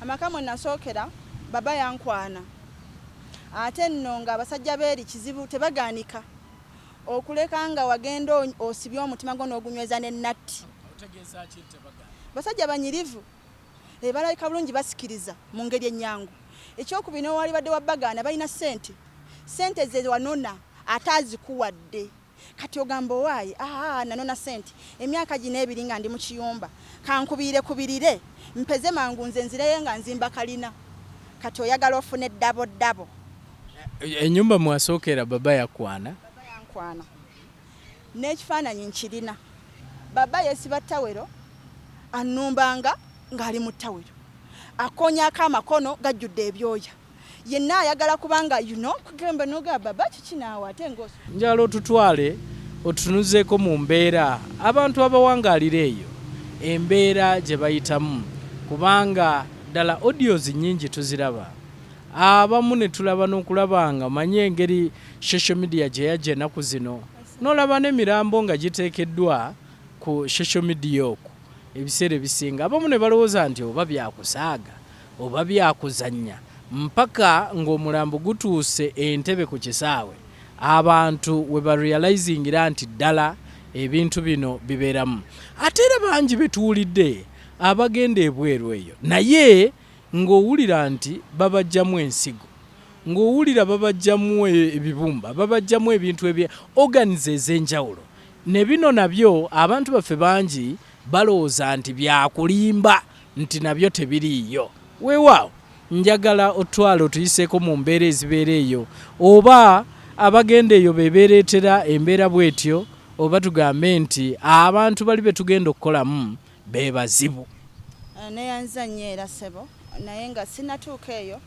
Amaka mwe nasookera baba yankwana ate nno ng'abasajja b'eri kizibu tebagaanika okuleka nga wagenda osibye omutima gwo n'ogunyweza ne natti. Basajja banyirivu, balabika bulungi, basikiriza mu ngeri ennyangu. Ekyokubiri, newalibadde wabagaana balina ssente, ssente ze wanona ate azikuwadde. Kati ogamba owaaye, aa nanona ssente emyaka gino 2 nga ndi mu kiyumba, kankubiire kubirire mpeze mangu nze nzireyo nga nzimba kalina. Kati oyagala ofune double double. Ennyumba mwasookera baba yakwana? Baba yankwana n'ekifaananyi nkirina. Baba yeesiba ttawero, annumbanga ng'ali mu ttawero, akoonyaako amakono gajjudde ebyoya, yenna ayagala kubanga kugamba n'ogamba baba kiki naawe ate ng'osu. Njagala otutwale otutunuzeeko mu mbeera abantu abawangaalira eyo, embeera gye bayitamu, kubanga ddala audios nnyingi tuziraba, abamu ne tulaba n'okulaba nga manye engeri social media gye yajja ennaku zino, n'olaba n'emirambo nga giteekeddwa ku social media okwo. Ebiseera ebisinga abamu ne balowooza nti oba byakusaaga oba byakuzannya, mpaka ng'omulambo gutuuse Entebbe ku kisaawe, abantu we barealizingira nti ddala ebintu bino bibeeramu. Ate era bangi betuwulidde abagenda ebweru eyo, naye ng'owulira nti babajjamu ensigo, ng'owulira babajjamu ebibumba, babajjamu ebintu ebya organs ez'enjawulo. Ne bino nabyo abantu baffe bangi balowooza nti byakulimba, nti nabyo tebiriiyo. Weewaawo njagala otwala otuyiseeko mu mbeera ezibeera eyo, oba abagenda eyo be beereetera embeera bw'etyo, oba tugambe nti abantu bali be tugenda okukolamu be bazibu. Neyanza nnyo era ssebo, naye nga sinnatuuka eyo,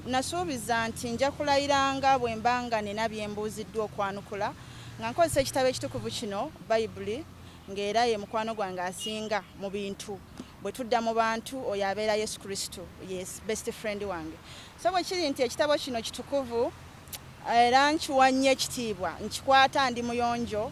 nasuubiza nti nja kulayiranga bwe mba nga nina bye mbuuziddwa okwanukula nga nkozesa ekitabo ekitukuvu kino Bayibuli, ng'era ye mukwano gwange asinga mu bintu. Bwe tudda mu bantu, oyo abeera Yesu Kristo, yes, best friend wange. So bwe kiri nti ekitabo kino kitukuvu era nkiwa nnyo ekitiibwa, nkikwata ndi muyonjo,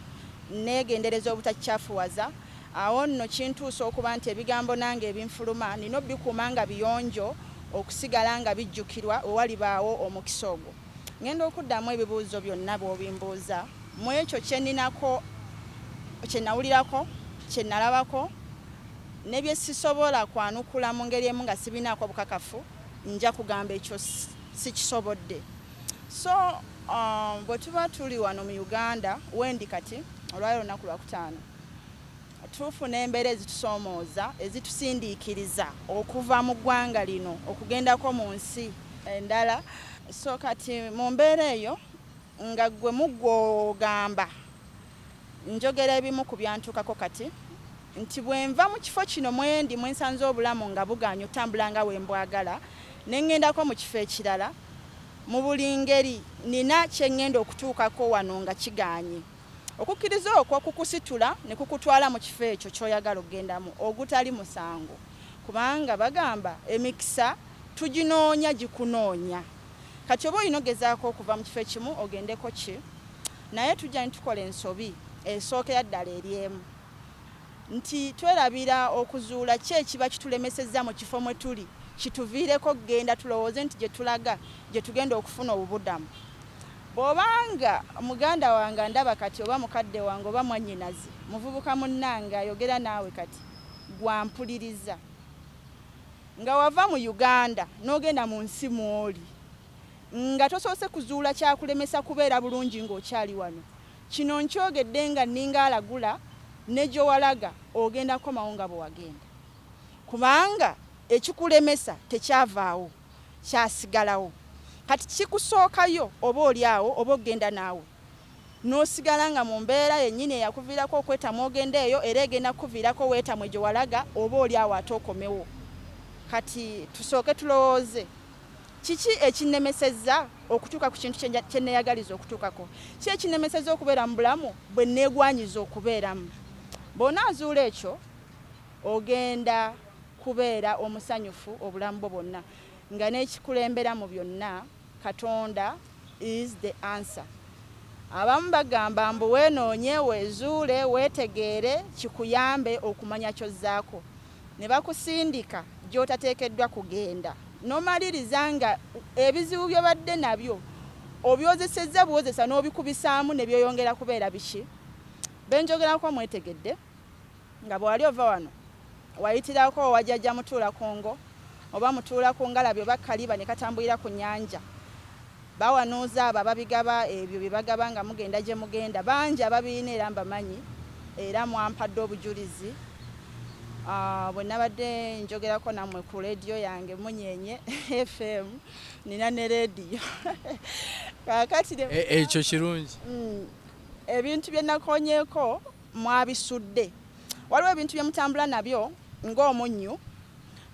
neegendereza obutakikyafuwaza. Awo nno kintuusa okuba nti ebigambo nange ebinfuluma nina obikuuma nga biyonjo okusigala nga bijjukirwa we walibaawo omukisa ogwo. Ngenda okuddamu ebibuuzo byonna bw'obimbuuza mu ekyo kye nninako, kye nawulirako, kye nalabako ne bye sisobola kwanukula mu ngeri emu nga sibinaako bukakafu, nja kugamba ekyo sikisobodde. So bwe tuba tuli wano mu Uganda wendi kati olwaleero olunaku Lwakutaano, tufuna embeera ezitusoomooza, ezitusindiikiriza okuva mu ggwanga lino okugendako mu nsi endala. So kati mu mbeera eyo nga ggwe muggwogamba, njogera ebimu ku byantuukako kati nti bwe nva mu kifo kino mwendi mwensanze obulamu nga bugaanye otambula nga we mbwagala, ne ŋŋendako mu kifo ekirala, mu buli ngeri nina kye ŋŋenda okutuukako wano nga kigaanye. Okukkiriza okwo kukusitula ne kukutwala mu kifo ekyo ky'oyagala okugendamu, ogutali musango, kubanga bagamba emikisa tuginoonya gikunoonya. Kati oba olina ogezaako okuva mu kifo ekimu ogendeko ki, naye tujja ne tukola ensobi esookera ddala eri emu nti twerabira okuzuula ki ekiba kitulemesezza mu kifo mwe tuli kituviireko okugenda, tulowooze nti gye tulaga gye tugenda okufuna obubudamu. Bw'obanga muganda wange ndaba kati, oba mukadde wange, oba mwannyinaze, muvubuka munnange ayogera naawe kati, gwampuliriza, nga wava mu Uganda n'ogenda mu nsi mw'oli nga tosoose kuzuula kyakulemesa kubeera bulungi ng'okyali wano, kino nkyogedde nga nninga alagula, ne gye walaga ogenda kukomawo nga bwe wagenda, kubanga ekikulemesa tekyavaawo, kyasigalawo. Kati kikusookayo oba oli awo oba ogenda naawe n'osigala nga mu mbeera yennyini eyakuviirako okwetamu ogenda eyo, era egenda kukuviirako weetamwe gye walaga, oba oli awo ate okomewo. Kati tusooke tulowooze kiki ekinnemesezza okutuuka ku kintu kye neeyagaliza okutuukako, ki ekinnemesezza okubeera mu bulamu bwe neegwanyiza okubeeramu. Bw'onaazuula ekyo, ogenda kubeera omusanyufu obulamu bwo bwonna, nga n'ekikulembera mu byonna Katonda is the answer. Abamu bagamba mbu weenoonye, weezuule, weetegeere, kikuyambe okumanya ky'ozzaako, ne bakusindika gy'otateekeddwa kugenda n'omaliriza nga ebizibu by'obadde nabyo obyozesezza bwozesa n'obikubisaamu ne byeyongera kubeera biki. Benjogerako mwetegedde nga bwewali ova wano wayitirako owa jjajja Mutuula ku ngo oba Mutuula ku ngalabi oba Kaliba ne katambulira ku nnyanja. Bawanuuza abo ababigaba ebyo bye bagaba nga mugenda gye mugenda. Bangi ababirina era mbamanyi era mwampadde obujulizi bwe nabadde njogerako nammwe ku leediyo yange Munyenye FM, nina ne leediyo kaakati. Ekyo kirungi. Ebintu bye nakonyeeko mwabisudde. Waliwo ebintu bye mutambula nabyo ng'omunnyu,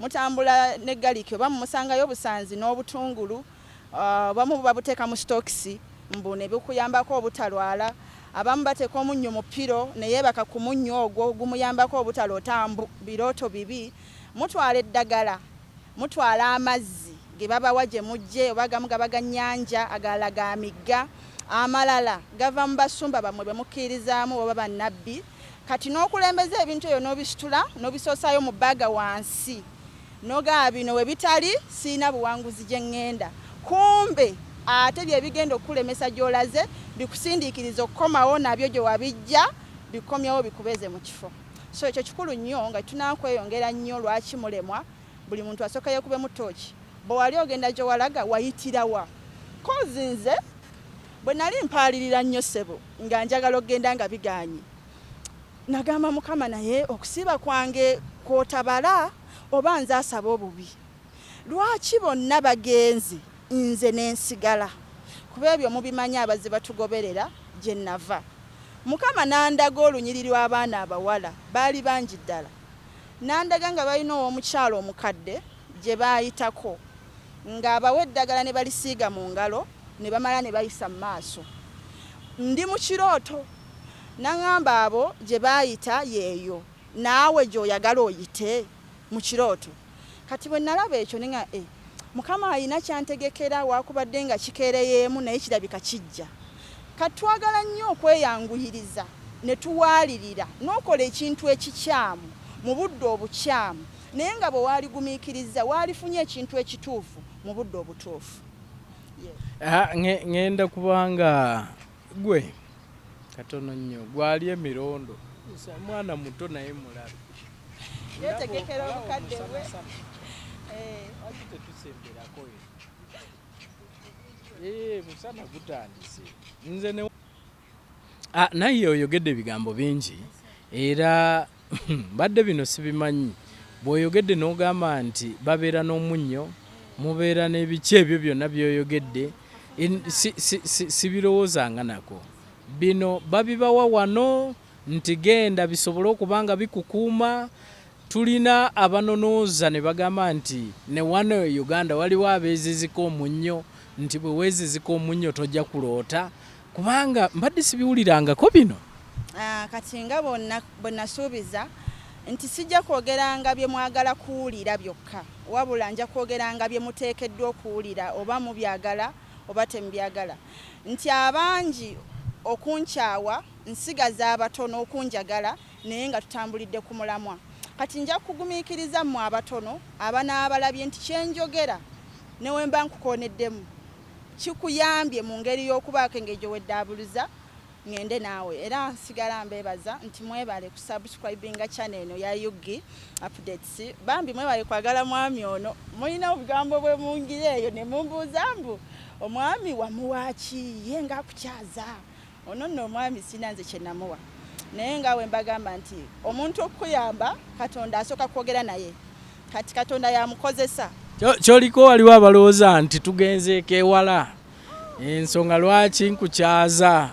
mutambula ne galiki oba mumusangayo obusanzi n'obutungulu, abamu babuteeka mu sitokisi mbu ne bukuyambako obutalwala, abamu bateeka omunnyu mu pillow ne yeebaka ku munnyu ogwo gumuyambako obutaloota mbu birooto bibi. Mutwala eddagala, mutwala amazzi ge babawa gye mujje oba agamu gaba ga nnyanja, agalala ga migga, amalala gava mu basumba bammwe be mukkiririzaamu oba bannabbi. Kati n'okulembeza ebintu ebyo n'obisitula n'obisoosaayo mu bbaaga wansi n'ogamba bino we bitali sirina buwanguzi gye ŋŋenda. Kumbe ate bye bigenda okukulemesa gy'olaze bikusindiikiriza okukomawo nabyo gye wabijja bikukomyewo bikubeeze mu kifo. So ekyo kikulu nnyo nga tunaakweyongera nnyo lwaki mulemwa. Buli muntu asooka yeekubemu ttooki. Bwe wali ogenda gye walaga wayitira wa? Kozi nze bwe nali mpaalirira nnyo ssebo nga njagala okugenda nga bigaanyi, nagamba Mukama naye okusiiba kwange kw'otabala oba nze asaba obubi? Lwaki bonna bagenze nze ne nsigala? Kuba ebyo mubimanyi abazze batugoberera gye nava. Mukama n'andaga olunyiriri lw'abaana abawala, baali bangi ddala. N'andaga nga balina ow'omukyala omukadde gye baayitako ng'abawa eddagala ne balisiiga mu ngalo ne bamala ne bayisa mu maaso. Ndi mu kirooto. N'aŋŋamba abo gye baayita yeeyo naawe gy'oyagala oyite mu kirooto. Kati bwe nalaba ekyo ne nga eh, Mukama alina ky'antegekera waakubadde nga kikeereyeemu naye kirabika kijja. Kati twagala nnyo okweyanguyiriza ne tuwaalirira n'okola ekintu ekikyamu mu budde obukyamu naye nga bwe waaligumiikirizza waalifunye ekintu ekituufu mu budde obutuufu. Ŋŋenda kubanga gwe katono nnyo gwali emirondo mwana muto naye mulabe. Yeetegekera obukadde bwe. Lwaki tetusemberako musana gutandise nze ne naye oyogedde ebigambo bingi era mbadde bino sibimanyi. Bw'oyogedde n'ogamba nti babeera n'omunnyo, mubeera n'ebiki ebyo byonna by'oyogedde sibirowoozanga nako. Bino babibawa wano nti genda bisobole okuba nga bikukuuma. Tulina abanonooza ne bagamba nti ne wano e Uganda waliwo abeezizika omunnyo nti bwe weezizika omunnyo tojja kuloota, kubanga mbadde sibiwulirangako bino. Kati nga bwe nasuubiza nti sijja kwogeranga bye mwagala kuwulira byokka, wabula nja kwogeranga bye muteekeddwa okuwulira oba mubyagala oba temubyagala. Nti abangi okunkyawa nsigaza abatono okunjagala naye nga tutambulidde ku mulamwa. Kati nja kugumiikiriza mmwe abatono abanaabalabye nti kye njogera ne we mba nkukooneddemu kikuyambye mu ngeri y'okubaako engeri gye weddaabuluza ngende naawe. Era nsigala mbeebaza nti mwebale kusubscribinga channel eno ya UG Updates. Bambi mwebale kwagala mwami ono. Mulina obugambo bwe mungira eyo ne mumbuuza mbu omwami wamuwa ki ye ng'akukyaza. Ono nno omwami sirina nze kye namuwa. Naye nga bwe mbagamba nti omuntu okukuyamba Katonda asooka kwogera naye. Kati Katonda yamukozesa. Kyoliko waliwo abalowooza nti tugenzeeko ewala. Ensonga lwaki nkukyaza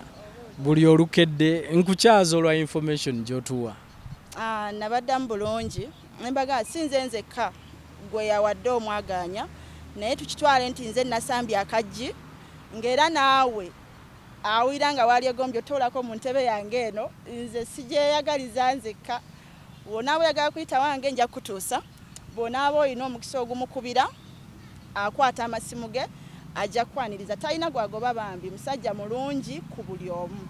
buli olukedde, nkukyaza olwa information gy'otuwa. Nabaddamu bulungi nembaga si nze nzekka gwe yawadde omwagaanya, naye tukitwale nti nze nasambye akaggi ng'era naawe awulira nga waalyegombye otuulako mu ntebe yange eno, nze sigyeyagaliza nzekka. Bw'onaaba oyagala kuyita wange nja kukutuusa, bw'onaaba olina omukisa ogumukubira akwata amasimu ge ajja kukwaniriza. Talina gwagoba bambi, musajja mulungi ku buli omu.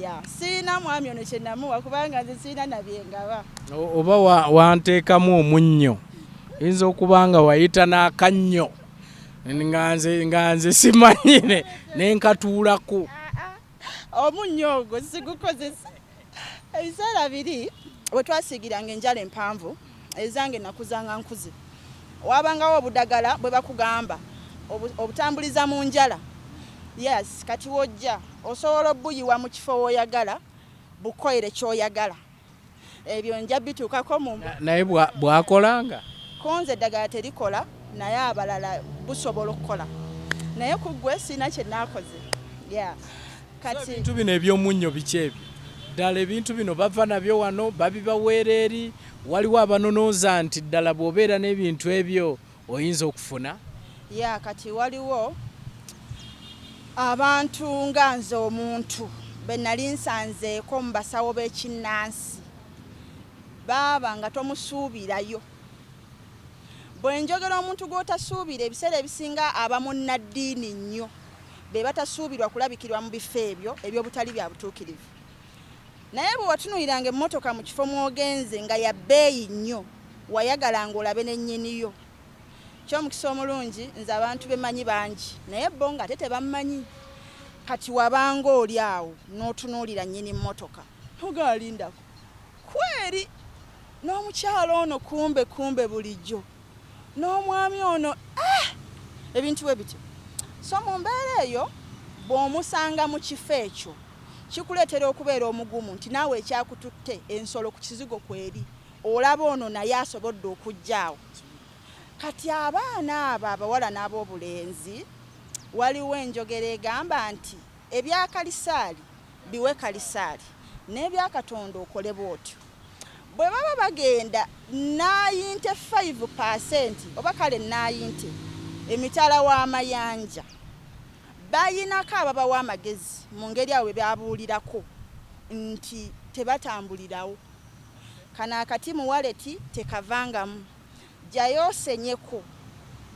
Ya, sirina mwami ono kye namuwa kubanga nze sirina na bye ngaba. Oba wanteekamu omunnyo Oyinza okuba nga wayita n'akannyo nga nze simanyire ne nkatuulako. Omunnyo ogwo sigukozesa. Ebiseera biri we twasiigiranga enjala empanvu, ezange nakuzanga nkuze, wabangawo obudagala bwe bakugamba obutambuliza mu njala. Yes, kati wojja osobola obuyiwa mu kifo w'oyagala, bukoere ky'oyagala. Ebyo nja bituukako mu Naye bwakolanga? Konze eddagala terikola, naye abalala busobola okukola, naye ku ggwe sirina kye naakoze. Yeah. Kati ebintu bino eby'omunnyo biki ebyo ddala? Ebintu bino bava nabyo wano, babibaweera eri? Waliwo abanonooza nti ddala bw'obeera n'ebintu ebyo oyinza okufuna? Ya, kati waliwo abantu nga nze omuntu be nali nsanzeeko mu basawo b'ekinnansi, baaba nga tomusuubirayo. Bwe njogera omuntu gw'otasuubira, ebiseera ebisinga aba munnaddiini nnyo, be batasuubirwa kulabikirwa mu bifo ebyo eby'obutali bya butuukirivu. Naye bwe watunuuliranga emmotoka mu kifo mw'ogenze nga ya bbeeyi nnyo, wayagalanga olabe ne nnyiniyo. Ky'omukisa omulungi nze abantu be mmanyi bangi, naye bo ng'ate tebammanyi. Kati wabanga oli awo n'otunuulira nnyini mmotoka, n'ogaalindako kweri n'omukyalo ono, kumbe kumbe bulijjo n'omwami ono, ebintu bwe bityo. So mu mbeera eyo bw'omusanga mu kifo ekyo, kikuleetera okubeera omugumu nti naawe ekyakututte ensolo ku kizigo kweri, olaba ono naye asobodde okujja awo. Kati abaana abo abawala n'ab'obulenzi, waliwo enjogera egamba nti ebya Kalisaali biwe Kalisaali, n'ebya Katonda okole bw'otyo. Bwe baba bagenda 95% oba kale 90 emitala w'amayanja, bayinako ababawa amagezi mu ngeri awo bwe babuulirako nti tebatambulirawo. Kano akati mu waleti tekavangamu, jjayo osenyeko,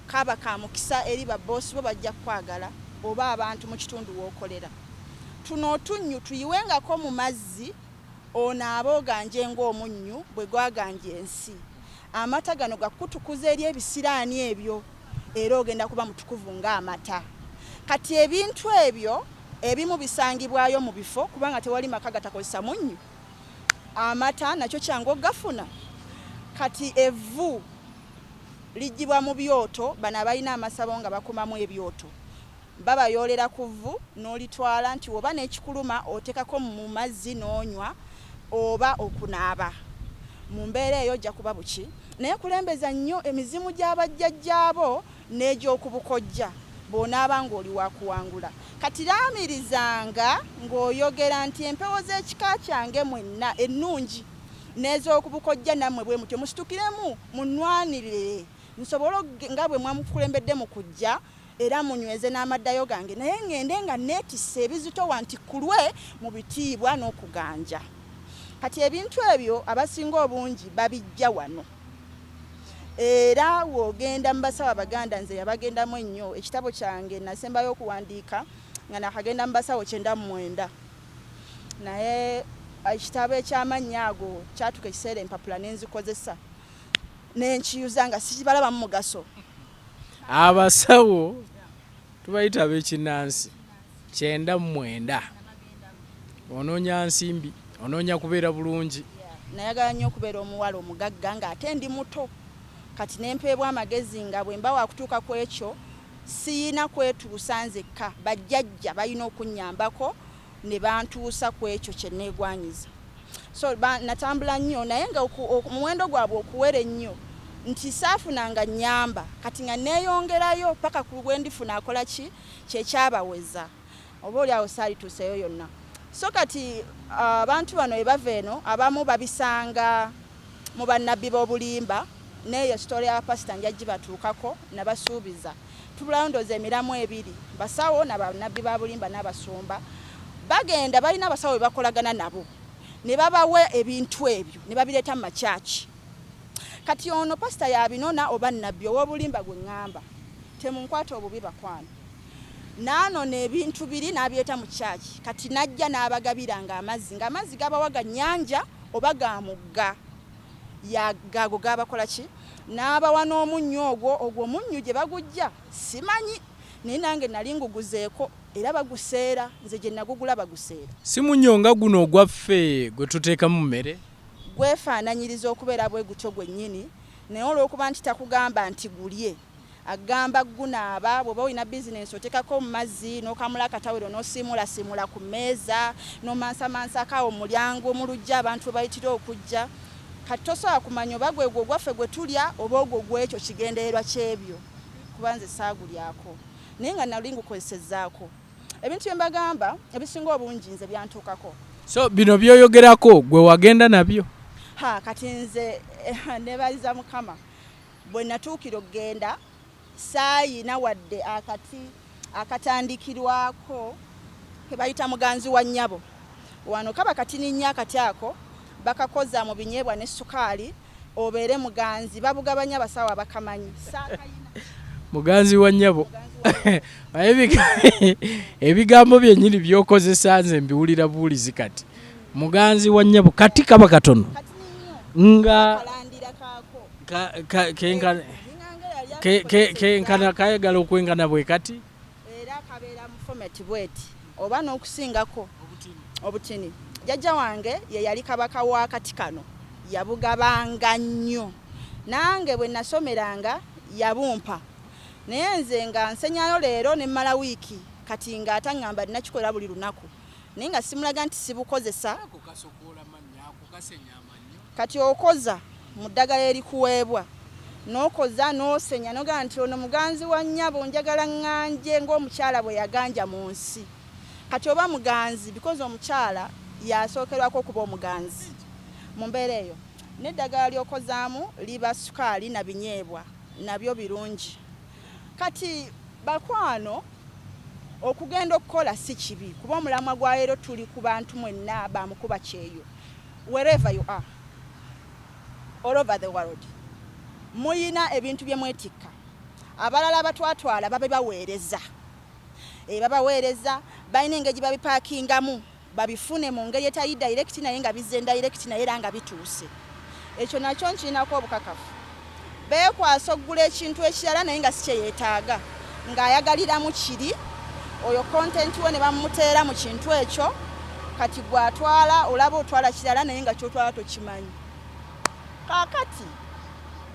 kaba ka mukisa eri babboosi bo, bajja kukwagala, oba abantu mu kitundu w'okolera. Tuno otunnyu tuyiwengako mu mazzi, onaaba oganje ng'omunnyu bwe gwaganja ensi. Amata gano gakutukuza eri ebisiraani ebyo, era ogenda kuba mutukuvu ng'amata. Kati ebintu ebyo ebimu bisangibwayo mu bifo, kubanga tewali maka gatakozesa munnyu. Amata nakyo kyangu okugafuna. Kati evvu liggyibwa mu byoto, bano abalina amasabo nga bakumamu ebyoto babayoolera ku vvu n'olitwala nti oba n'ekikuluma oteekako mu mazzi n'onywa oba okunaaba. Mu mbeera eyo ojja kuba buki, naye kulembeza nnyo emizimu gy'abajjajjaabo n'egy'okubukojja bw'onaaba ng'oli wakuwangula. Kati laamirizanga ng'oyogera nti empewo z'ekika kyange mwenna ennungi n'ez'okubukojja nammwe bwe mutyo musitukiremu munnwanirire, nsobole nga bwe mwamukulembedde mu kujja, era munyweze n'amaddayo gange, naye ŋŋende nga neetisse ebizitowa nti kulwe mu bitiibwa n'okuganja. Kati ebintu ebyo abasinga obungi babijja wano, era w'ogenda mu basawo Abaganda, nze yabagendamu ennyo. Ekitabo kyange nasembayo okuwandiika nga nakagenda mu basawo 99, naye ekitabo ekyamannya ago kyatuka ekiseera empapula nenzikozesa nenkiyuza nga sikibalabamu mugaso. Abasawo tubayita ab'ekinnansi 99. Onoonya nsimbi, onoonya kubeera bulungi. Nayagala nnyo okubeera omuwala omugagga ng'ate ndi muto. Kati nempeebwa amagezi nga bwe mba wakutuuka ku ekyo siyina kwetuusa nzekka, bajjajja balina okunnyambako ne bantuusa ku ekyo kye neegwanyiza. So natambula nnyo, naye nga omuwendo gwabwe okuwera ennyo nti saafunanga nnyamba. Kati nga neeyongerayo paka ku lwendifuna akola ki kyekyabaweza, oba oli awo saalituuseeyo yonna. So kati abantu bano bwe bava eno, abamu babisanga mu bannabbi b'obulimba, n'eyo story ya pasita nja gibatuukako. Nabasuubiza tubulayo ndooza emiramu ebiri, basawo na bannabbi ba bulimba n'abasumba. Bagenda balina abasawo be bakolagana nabo ne babawa ebintu ebyo ne babireeta mu makyaki. Kati ono pasita yabinona oba nnabbi ow'obulimba gwe ŋŋamba, temunkwata obubi bakwano, n'anona ebintu biri n'abireeta mu kyaki. Kati n'ajja n'abagabira ng'amazzi gabawa ga nnyanja oba ga mugga. Gago gabakola ki? N'abawa n'omunnyo ogwo, ogwo omunnyo gye bagujja simanyi, naye nange nali nguguzeeko, era baguseera. Nze gye nagugula baguseera. Si munnyo nga guno ogwaffe gwe tuteekamu mu mmere? Gwefaananyiriza okubeera bwe gutyo gwennyini, naye olw'okuba nti takugamba nti gulye, agamba gunaaba. Bw'oba olina bizinensi, oteekako mu mazzi n'okamula akatawero n'osiimuulasiimuula ku mmeeza n'omansamansaako awo mu mulyango mu luggya abantu we bayitira okujja. Kati tosobola kumanya oba gwegwo ogwaffe gwe tulya oba ogwo gwekyo kigendererwa kyebyo, kuba nze saagulyako, naye nga nali ngukozesezzaako. Ebintu bye mbagamba ebisinga obungi nze byantuukako. So bino by'oyogerako gwe wagenda nabyo? Ha, kati nze nebaliza Mukama, bwe natuukira okugenda saayina wadde akati akatandikirwako ke bayita muganzi wa nnyabo. Wano kaba katini nnyo akati ako, bakakoza mu binyeebwa ne ssukaali obeere muganzi. Babugabanya abasawo abakamanyi. Saakayina. Muganzi wa nnyabo. Ebigambo byennyini by'okozesa nze mbiwulira buwulizi kati. Muganzi wa nnyabo kati kaba katono nga kenkana, kayagala okwenkana bwe kati. Era kabeera mu format bweti oba n'okusingako obutini. Jjajja wange ye yali kabaka wa kati kano, yabugabanga nnyo. Nange bwe nasomeranga yabumpa, naye nze nga nsenyayo leero ne mmala wiiki. Kati nga ataŋŋamba nnakikolera buli lunaku, naye nga simulaga nti sibukozesa. Kati okoza mu ddagala erikuweebwa, n'okoza n'osenya n'ogamba nti ono muganzi wa nnyabo, njagala ŋŋanje ng'omukyala bwe yaganja mu nsi. Kati oba muganzi, because omukyala yasookerwako okuba omuganzi mu mbeera eyo. N'eddagala ly'okozaamu liba sukaali na binyeebwa, nabyo birungi. Kati bakwano, okugenda okukola si kibi, kuba omulamwa gwa leero tuli ku bantu mwenna bamukuba kyeyo. Wherever you are all over the world, muyina ebintu bye mwetikka, abalala abatwatwala babe baweereza, babaweereza balina engeri gye babipaakingamu babifune mu ngeri etali direct, naye nga bizze direct, naye era nga bituuse. Ekyo nakyo nkirinako obukakafu. Beekwasa okugula ekintu ekirala naye nga si kye yeetaaga, ng'ayagaliramu kiri oyo content we ne bamuteera mu kintu ekyo. Kati gw'atwala olaba otwala kirala, naye nga kyotwala tokimanyi. Kaakati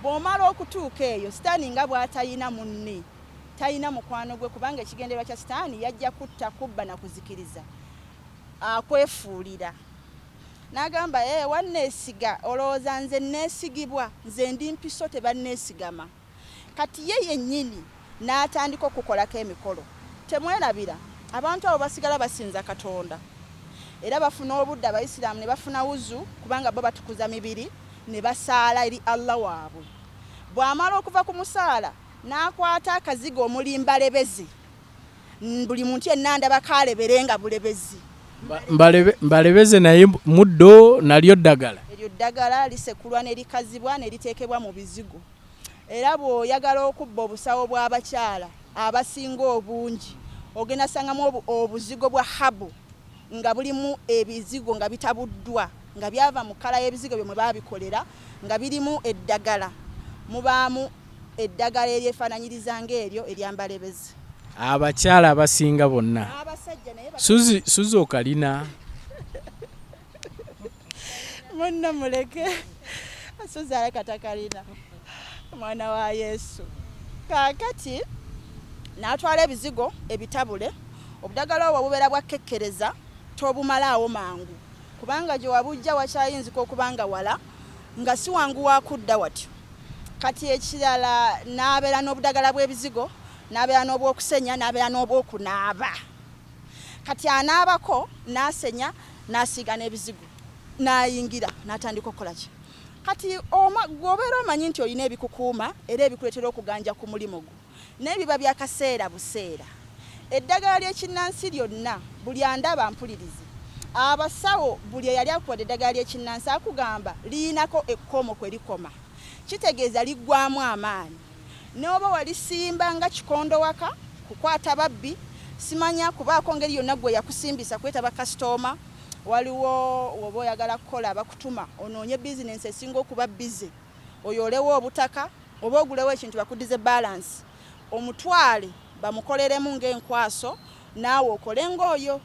bw'omala okutuuka eyo, Sitaani nga bw'atayina munne, talina mukwano gwe, kubanga ekigendererwa kya Sitaani yajja kutta, kubba na kuzikiriza. Akwefuulira n'agamba, "E, wanneesiga, olowooza nze neesigibwa? Nze ndi mpiso, tebanneesigama." Kati ye yennyini n'atandika okukolako emikolo. Temwerabira, abantu abo basigala basinza Katonda, era bafuna obudde, Abayisiraamu ne bafuna wuzu, kubanga bo batukuza mibiri ne basaala eri Allah waabwe. Bw'amala okuva ku musaala n'akwata akazigo omuli mbalebezi, buli muntu yenna ndabako alebere nga bulebezi. Mbalebeze naye muddo, nalyo ddagala. Eryo ddagala lisekulwa ne likazibwa ne liteekebwa mu bizigo. Era bw'oyagala okubba obusawo bw'abakyala abasinga obungi, ogenda sangamu obuzigo bwa habu nga bulimu ebizigo nga bitabuddwa, nga byava mu kkala y'ebizigo bye mwe baabikolera, nga birimu eddagala. Mubaamu eddagala eryefaananyiriza ng'eryo eryambalebezi. Abakyala abasinga bonna. N'abasajja naye. Suzi, Suzi okalina? Munno muleke, Suzi aleka takalina, mwana wa Yesu. Kaakati n'atwala ebizigo ebitabule. Obudagala obwo bubeera bwakkekkereza, tobumalaawo mangu, kubanga gye wabujja wakyayinzika okuba nga wala, nga si wangu wakudda watyo. Kati ekirala, n'abeera n'obudagala bw'ebizigo, n'abeera n'obwokusenya, n'abeera n'obwokunaaba. Kati anaabako, n'asenya, n'asiiga n'ebizigo, n'ayingira n'atandika okukola ki. Kati gw'obeera omanyi nti olina ebikukuuma era ebikuleetera okuganja ku mulimu gwo, naye biba byakaseera buseera. Eddagala ly'ekinnansi lyonna, buli andaba mpulirize, abasawo, buli eyali akuwadde eddagala ly'ekinnansi akugamba liyinako ekkomo kwe likoma, kitegeeza liggwamu amaanyi. N'oba walisimba nga kikondo waka kukwata babbi, simanya kubaako ngeri yonna gwe yakusimbisa kwetaba kasitooma. Waliwo woba oyagala kukola bakutuma onoonye bizinensi esinga okuba bize, oyolewo obutaka oba ogulewo ekintu bakuddize balance, omutwale bamukoleremu ng'enkwaso naawe okole ng'oyo.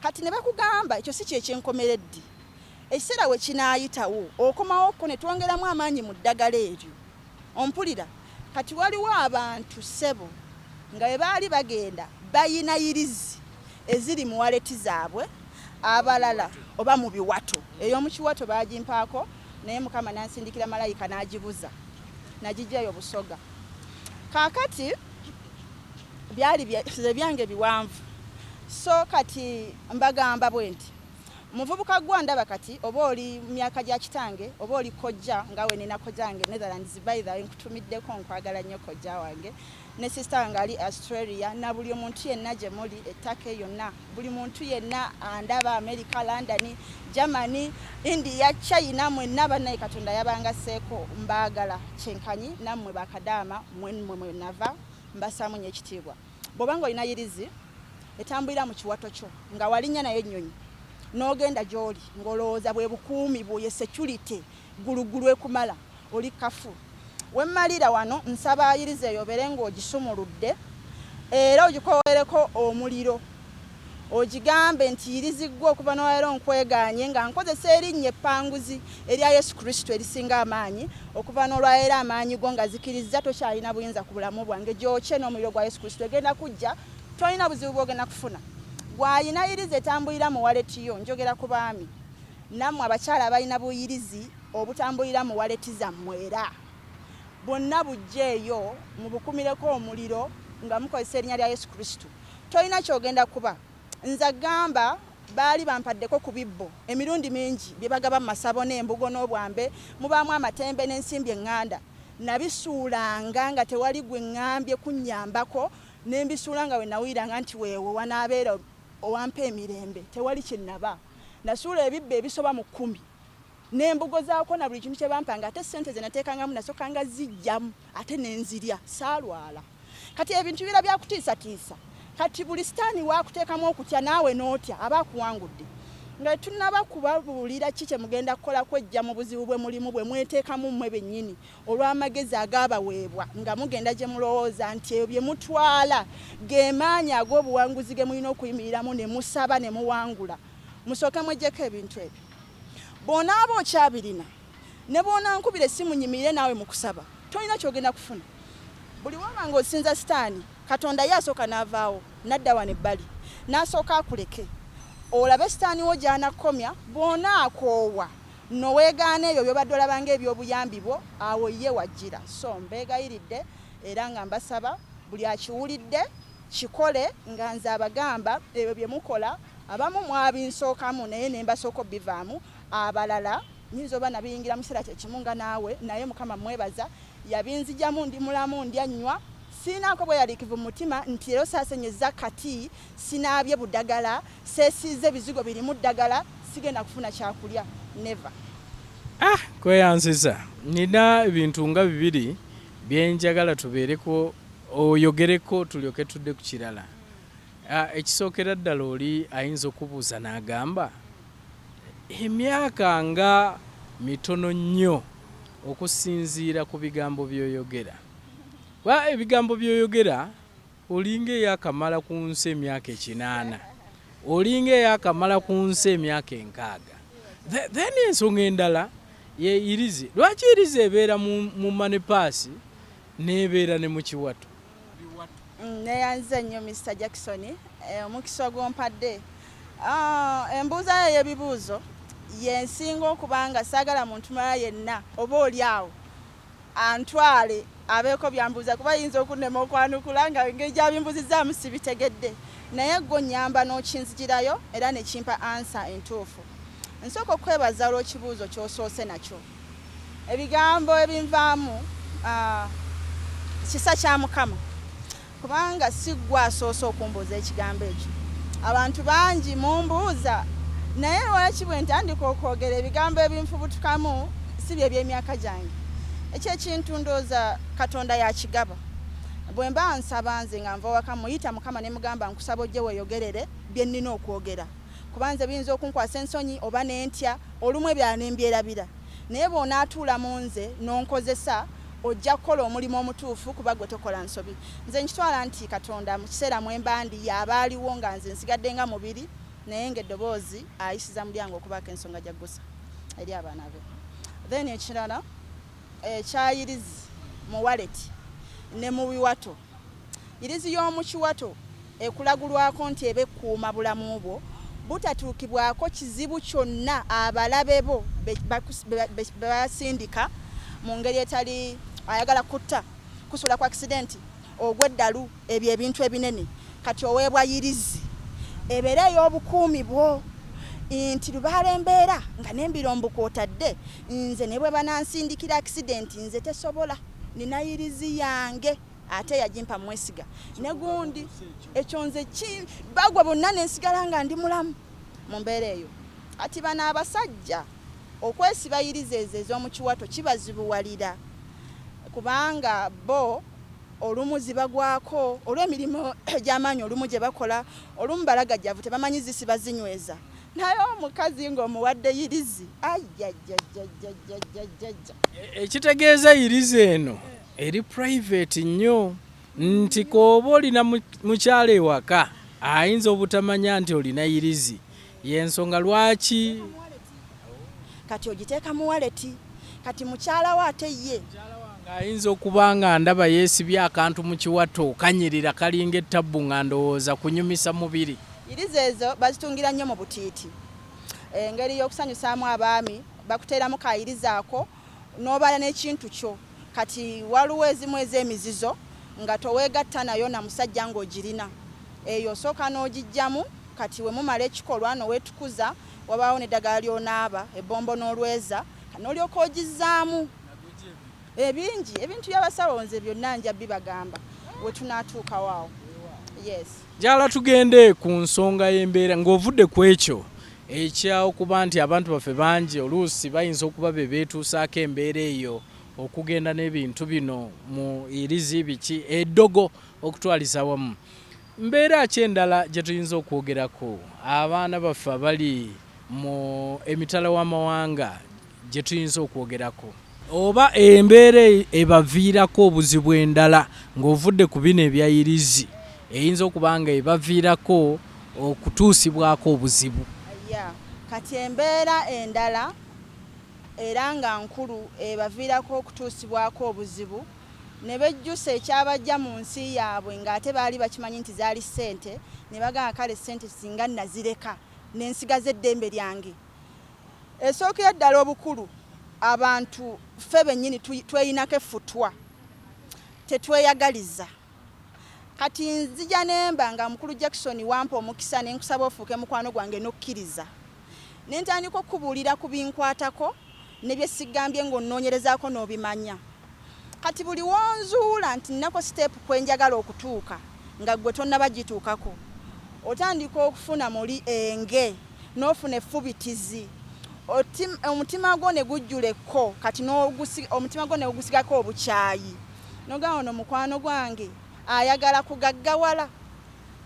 Kati ne bakugamba ekyo si kyekyenkomereddi, ekiseera we kinaayitawo okomawokko ne twongeramu amaanyi mu ddagala eryo. Ompulira? Kati waliwo abantu ssebo nga bwe baali bagenda bayina yirizi eziri mu waleti zaabwe, abalala oba mu biwato. Ey'omu kiwato baagimpaako naye Mukama n'ansindikira malayika n'agibuza, nagijjayo Busoga. Kaakati byali byange biwanvu, so kati mbagamba bwe nti muvubuka gwa ndaba kati oba oli mu myaka gya kitange oba oli kojja nga we nina kojja wange Netherlands, by the way nkutumiddeko, nkwagala nnyo kojja wange ne sister wange ali Australia na buli omuntu yenna gye muli ettaka yonna, buli muntu yenna andaba America, London, Germany, India, China, mwenna bannaye Katonda yabangaseeko, mbaagala kyenkanyi nammwe bakadaama mwe mwenava mbasaamu nnyo ekitiibwa. Bw'obanga olina yirizi etambulira mu kiwato kyo nga walinnya nayo ennyonyi n'ogenda gy'oli ng'olowooza bwe bukuumi bwo, ye security ggulugulu ekumala, oli kafu. Wemmalira wano nsaba yirizi eyo obeere ng'ogisumuludde era ogikowereko omuliro, ogigambe nti yirizi ggwe okuva n'olwaleero nkwegaanye nga nkozesa erinnya eppanguzi erya Yesu Kristo erisinga amaanyi, okuva n'olwaleero amaanyi go nga zikirizza tokyalina buyinza ku bulamu bwange, gyokye n'omuliro gwa Yesu Kristo, egenda kujja tolina buzibu bw'ogenda kufuna. Gw'alina yirizi etambulira mu waleti yo, njogera ku baami, nammwe abakyala abalina buyirizi obutambulira mu waleti zammwe era bwonna bujjeeyo mubukumireko omuliro nga mukozesa erinnya lya Yesu Kristo, tolina ky'ogenda kuba. Nze agamba baali bampaddeko ku bibbo emirundi mingi bye bagaba mu masabo n'embugo n'obwambe, mubaamu amatembe n'ensimbi eŋŋanda, nabisuulanga nga tewali gwe ŋŋambye kunnyambako, ne mbisuula nga we nawuliranga nti weewo wanaabeera owampa emirembe, tewali kye naba. Nasuula ebibbo ebisoba mu 10 n'embugo zaako na buli kintu kye bampanga, ate ssente ze nateekangamu nasookanga ziggyamu ate ne nzirya, saalwala. Kati ebintu bibeera bya kutiisatiisa. Kati buli sitaani waakuteekamu okutya naawe n'otya aba akuwangudde. Nga tetunnaba kubabuulira ki kye mugenda kukola kweggya mu buzibu bwe mulimu bwe mweteekamu mmwe bennyini olw'amagezi agaabaweebwa nga mugenda gye mulowooza nti ebyo bye mutwala ge maanyi ag'obuwanguzi ge mulina okuyimiriramu ne musaba ne muwangula. Musooke mweggyeko ebintu ebyo. Bw'onaaba okyabirina ne bw'onankubira essimu nyimirire naawe mu kusaba tolina ky'ogenda kufuna. Buli w'oba ng'osinza sitaani, Katonda ye asooka n'avaawo n'adda wano ebbali n'asooka akuleke olabe sitaani wo gy'anakkomya. Bw'onaakoowa noweegaana ebyo by'obadde olaba ng'ebyobuyambi bwo, awo ye wajjira. So mbeegayiridde era nga mbasaba buli akiwulidde kikole nga nze abagamba ebyo bye mukola abamu mwabinsookamu naye ne mbasooka obivaamu, abalala nyinza oba nabiyingira mu kiseera kye kimu nga naawe, naye Mukama mmwebaza yabinzijamu, ndi mulamu, ndya nnywa, sirinaako bweraliikivu mu mutima nti leero saasenyezza kati, sinaabye budagala, seesiize bizigo birimu ddagala, sigenda kufuna kyakulya, never. Ah, kweyanziza. Nina ebintu nga bibiri bye njagala tubeereko oyogereko tulyoke tudde ku kirala. Ah, ekisookera ddala oli ayinza okubuuza n'agamba emyaka nga mitono nnyo okusinziira ku bigambo by'oyogera. Kuba ebigambo by'oyogera olinga eyakamala ku nsi emyaka 80, olinga eyakamala ku nsi emyaka 60. Then ensonga endala ye irizi, lwaki irizi ebeera mu money purse n'ebeera ne mu kiwato? Neyanze nnyo Mr Jackson omukisa ogwompadde. Embuuza yo ey'ebibuuzo yensinga okuba nga saagala muntu mulala yenna oba oli awo antwale abeeko byambuuza, kuba yinza okunnema okwanukula nga engeri gy'abimbuuzizzaamu sibitegedde, naye gwo nnyamba n'okinzigirayo era ne kimpa ansa entuufu. Nsooka okukwebaza olw'ekibuuzo ky'osoose nakyo. Ebigambo ebinvaamu kisa kya Mukama, kubanga si ggwe asoose okumbuuza ekigambo ekyo. Abantu bangi mumbuuza, naye lwaki bwe ntandika okwogera ebigambo ebinfubutukamu si bye by'emyaka gyange. Ekyo ekintu ndowooza Katonda yakigaba. Bwe mba nsaba nze nga nva waka muyita Mukama ne mugamba nkusaba ojje weeyogerere bye nnina okwogera. Kuba nze biyinza okunkwasa ensonyi oba nentya, olumu ebirala ne mbyerabira. Naye bw'onaatuula mu nze n'onkozesa, ojja kukola omulimu omutuufu kuba gwe tokola nsobi. Nze nkitwala nti Katonda mu kiseera mwe mba ndi y'aba aliwo nga nze nsigadde nga mubiri naye ng'eddoboozi ayisiza mu lyange okubaako ensonga gy'aggusa eri abaana be. Then ekirala ekya yirizi mu waleti ne mu biwato. Yirizi y'omu kiwato ekulagulwako nti eba ekkuuma bulamu bwo butatuukibwako kizibu kyonna abalabe bo be basindika mu ngeri etali ayagala kutta, kusuula ku akisidenti, ogw'eddalu, ebyo ebintu ebinene. Kati oweebwa yirizi ebeere ey'obukuumi bwo nti lubaale embeera nga n'embirombo kw'otadde nze ne bwe banansindikira akisidenti nze tesobola, nina yirizi yange ate yagimpa mwesiga ne gundi ekyo nze bagwa bonna ne nsigala nga ndi mulamu mu mbeera eyo. Kati bano abasajja okwesiba yirizi ezo ez'omu kiwato kibazibuwalira kubanga bo olumu zibagwako olw'emirimu egy'amaanyi olumu gye bakola, olumu balagajjavu tebamanyi zisiba zinyweza. Naye omukazi ng'omuwadde yirizi ajjajjajjajjajjajja. Ekitegeeza yirizi eno eri private nnyo nti k'oba olina mukyala ewaka ayinza obutamanya nti olina yirizi, y'ensonga lwaki kati ogiteeka mu waleti. Kati mukyala we ate ye ayinza okuba nga ndaba yeesibye akantu mu kiwato kanyirira kalinga ettabbu nga ndowooza kunyumisa mubiri. Yirizi ezo bazitungira nnyo mu butiiti. Engeri y'okusanyusaamu abaami bakuteeramu kayirizi ako n'obala n'ekintu kyo. Kati waliwo ezimu ez'emizizo nga toweegatta nayo na musajja ng'ogirina. Eyo osooka n'ogiggyamu kati we mumala ekikolwa n'oweetukuza wabaawo n'eddagala ly'onaaba ebbombo n'olweza n'olyoka ogizzaamu. Ebingi ebintu by'abasawo nze byonna nja bibagamba we tunaatuukawo awo. Yes. Njagala tugende ku nsonga y'embeera ng'ovudde ku ekyo ekya okuba nti abantu baffe bangi oluusi bayinza okuba be beetuusaako embeera eyo okugenda n'ebintu bino mu irizi biki eddogo okutwaliza awamu. Mbeera ki endala gye tuyinza okwogerako abaana baffe abali mu emitala w'amawanga gye tuyinza okwogerako oba embeera ebaviirako obuzibu endala ng'ovudde ku bino ebya yirizi eyinza okuba nga ebaviirako okutuusibwako obuzibu? Yeah. Kati embeera endala era nga nkulu ebaviirako okutuusibwako obuzibu ne bejjusa ekyabajja mu nsi yaabwe ng'ate baali bakimanyi nti zaali ssente ne bagamba kale ssente singa nazireka ne nsigaza eddembe lyange. Esookera ddala obukulu abantu ffe bennyini tweyinako effutwa, tetweyagaliza. Kati nzija nemba nga mukulu Jackson wampa omukisa ne nkusaba ofuuke mukwano gwange n'okkiriza. Ne ntandika okukubuulira ku binkwatako ne bye sigambye ng'onnoonyerezaako n'obimanya. Kati buli w'onzuula nti nnako siteepu kwe njagala okutuuka nga ggwe tonnaba gituukako, otandika okufuna muli enge n'ofuna effubitizi omutima gwo ne gujjula ekko kati omutima gwo ne gusigako obukyayi n'ogamba ono mukwano gwange ayagala kugaggawala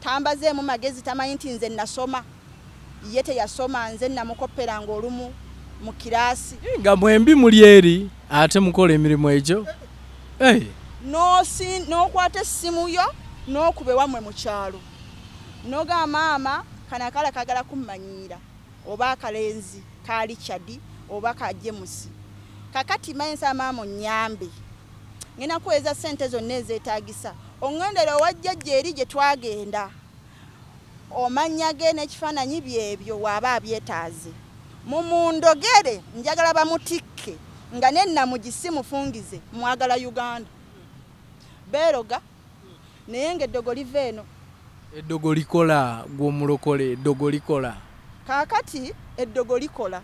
tambazeemu magezi tamanyi nti nze nasoma ye teyasoma nze namukopperanga olumu mu kiraasi. Nga mwembi muli eri ate mukola emirimu egyo. N'okwata essimu yo n'okuba ewammwe mu kyalo n'ogamba maama kano akawala kaagala kummanyiira oba akalenzi ka Richard oba ka James kakati manye nsaba maama onnyambe ngenda kuweereza ssente zonna ezeetaagisa oŋŋendere owa jjajja eri gye twagenda omannya ge n'ekifaananyi byebyo waaba abyetaaze mumundogere njagala bamutikke nga nennamugi si mufungize mwagala Uganda beeroga naye ng'eddogo liva eno. Eddogo likola gw'omulokole eddogo likola. Kaakati eddogo likola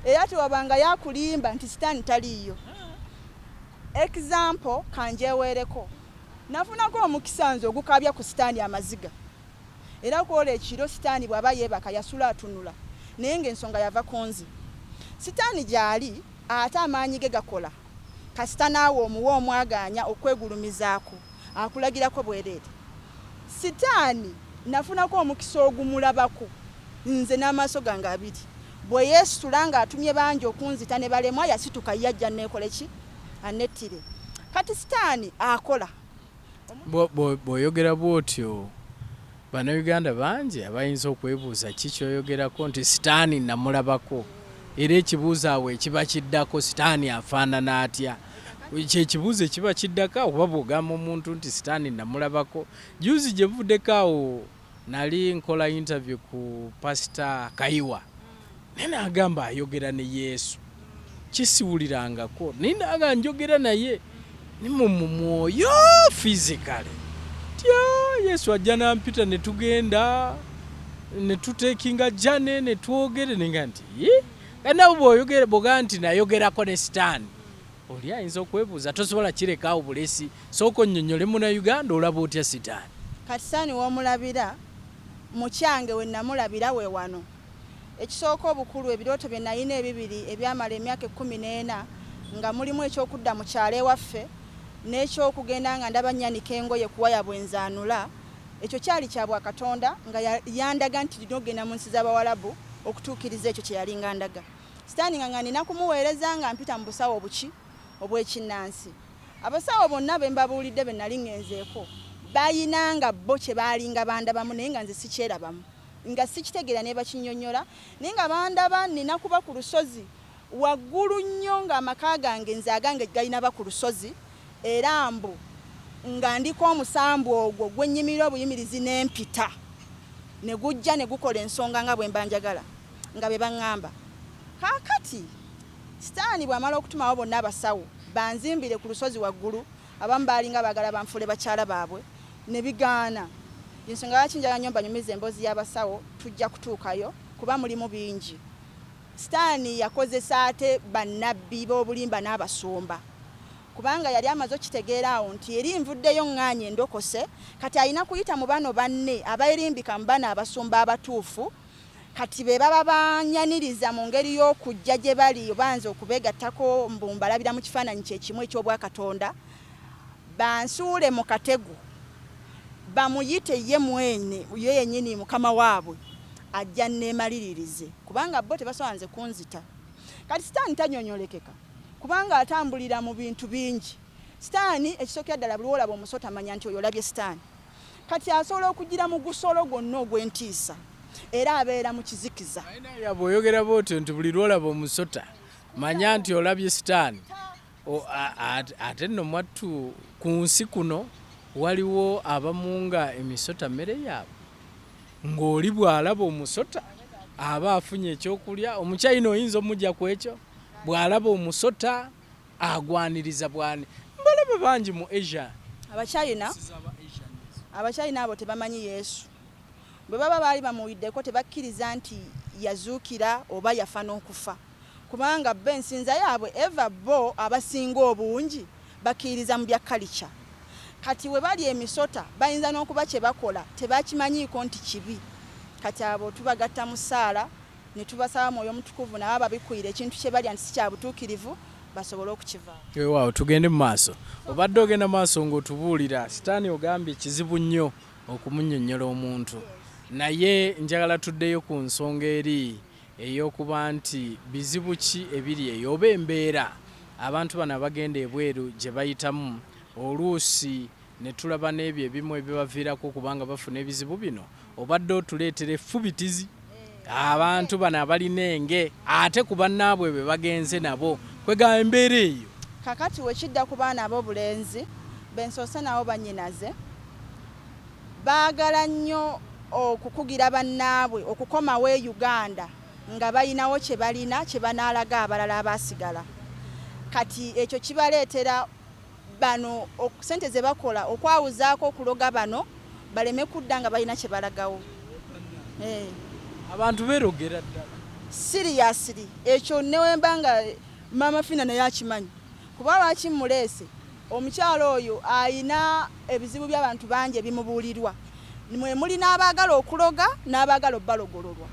era tewabanga yakulimba nti sitaani taliiyo. Example kanjeweereko nafunako omukisa nze ogukaabya ku sitaani amaziga era kwola ekiro sitaani bw'aba yeebaka yasula atunula naye ng'ensonga yava ku nze. Sitaani gy'ali ate amaanyi ge gakola kasita naawe omuwa omwagaanya okwegulumizaako akulagirako bwereere. Sitaani nafunako omukisa ogumulabako Nze n'amaaso gange abiri, bwe yeesitula ng'atumye bangi okunzita ne balemwa, yasituka ye ajja anneekole ki? Annettire. Kati sitaani akola. Bw'oyogera bw'otyo, Bannayuganda bangi abayinza okwebuuza ki ky'oyogerako nti sitaani namulabako, era ekibuuzo awo ekiba kiddako sitaani afaanana atya? Kyekibuuzo ekiba kiddako awo, kuba bw'ogamba omuntu nti sitaani namulabako. Juzi gye buvuddeko awo nali nkola interview ku Pasita Kayiwa, naye n'agamba ayogera ne Yesu. Kisiwulirangako, naye naga njogera naye ni mu mwoyo physically. Tya Yesu ajja nampita ne tugenda ne tutekinga jane ne twogere, nenga nti kati nawe bw'oyogera bw'ogamba nti nayogerako ne sitaani, oli ayinza okwebuuza, tosobola kirekaawo bulesi. Sooka onnyonnyole Munnayuganda, olaba otya sitaani? Kati sitaani w'omulabira mu kyange we namulabira we wano. Ekisooka obukulu, ebirooto bye nalina ebibiri ebyamala emyaka 14, nga mulimu ekyokudda mu kyalo ewaffe n'ekyokugenda nga ndaba nnyanika engoye ku waya bwe nzaanula, ekyo kyali kya Bwakatonda nga yandaga nti nina okugenda mu nsi z'Abawalabu okutuukiriza ekyo kye yalinga andaga. Sitaani nga nina kumuweereza nga mpita mu busawo obuki obw'ekinnansi. Abasawo bonna be mbabuulidde be nali ŋŋenzeeko bayina nga bo kye baalinga bandabamu, naye nga nze sikyerabamu, nga sikitegeera ne bakinnyonnyola, naye nga bandaba nina kuba ku lusozi waggulu nnyo, ng'amaka gange nze agange galina ba ku lusozi, era mbu nga ndiko omusambu ogwo gwe nnyimirira obuyimirizi n'empita ne gujja ne gukola ensonga nga bwe mba njagala, nga bwe baŋŋamba. Kaakati sitaani bw'amala okutumawo bonna abasawo banzimbire ku lusozi waggulu, abamu baalinga baagala banfuule bakyala baabwe ne bigaana. Ensonga lwaki njagala nnyo mbanyumize emboozi y'abasawo, tujja kutuukayo kuba mulimu bingi. Sitaani yakozesa ate bannabbi b'obulimba n'abasumba, kubanga yali amaze okukitegeera awo nti eri nvuddeyo ŋŋaanye ndokose, kati alina kuyita mu bano banne abeerimbika mu bano abasumba abatuufu, kati be baba banyaniriza mu ngeri y'okujja gye bali oba nze okubeegattako mbu mbalabira mu kifaananyi kye kimu eky'Obwakatonda, bansuule mu katego, bamuyite ye mwene, ye yennyini mukama waabwe ajja anneemaliririze, kubanga bo tebasobola nze kunzita. Kati sitaani tanyonyolekeka kubanga atambulira mu bintu bingi. Sitaani ekisookera ddala buli w'olaba omusota manya nti oyo olabye sitaani. Kati asobola okugira mu gusolo gwonna ogw'entiisa era abeera mu kizikiza. Bw'oyogera bw'otyo nti buli lw'olaba omusota manya nti olabye sitaani, ate nno mwattu ku nsi kuno waliwo abamu nga emisota mmere yaabwe, ng'oli bw'alaba omusota aba afunye ekyokulya. Omuchina oyinza omujja ku ekyo, bw'alaba omusota agwaniriza bwani. Mbalaba bangi mu Asia. Abachina abo tebamanyi Yesu. Bwe baba baali bamuwiddeko tebakkiriza nti yazuukira oba yafa n'okufa, kubanga bo ensinza yaabwe eva bo abasinga obungi bakkiririza mu bya kalica. Kati we bali emisota bayinza n'okuba kye bakola tebakimanyiiko nti kibi. Kati abo tubagatta mu ssaala ne tubasaba Mwoyo Mutukuvu nabo ababikkuyire ekintu kye balya nti si kya butuukirivu basobole okukivaako. Weewaawo, tugende mu maaso. Obadde ogenda maaso ng'otubuulira sitaani, ogambye kizibu nnyo okumunnyonnyola omuntu, naye njagala tuddeyo ku nsonga eri ey'okuba nti bizibu ki ebiri eyo oba embeera abantu bano abagenda ebweru gye bayitamu, oluusi ne tulaba n'ebyo ebimu ebibaviirako kubanga bafuna ebizibu bino. Obadde otuleetera effubitizi abantu bano abalina enge ate ku bannaabwe be bagenze nabo, kwegamba embeera eyo. Kakati wekidda ku baana ab'obulenzi bensoose nabo bannyinaze, baagala nnyo okukugira bannaabwe okukomawo e Uganda nga balinawo kye balina kye banaalaga abalala abaasigala. Kati ekyo kibaleetera bano sente ze bakola okwawuzaako okuloga bano baleme kudda nga balina kye balagawo. Abantu beerogera ddala. Seriously, ekyo newemba nga Maama Fina naye akimanyi, kuba lwaki mmuleese? Omukyalo oyo ayina ebizibu by'abantu bangi ebimubuulirwa, mwe muli n'abaagala okuloga n'abaagala obbalogololwa.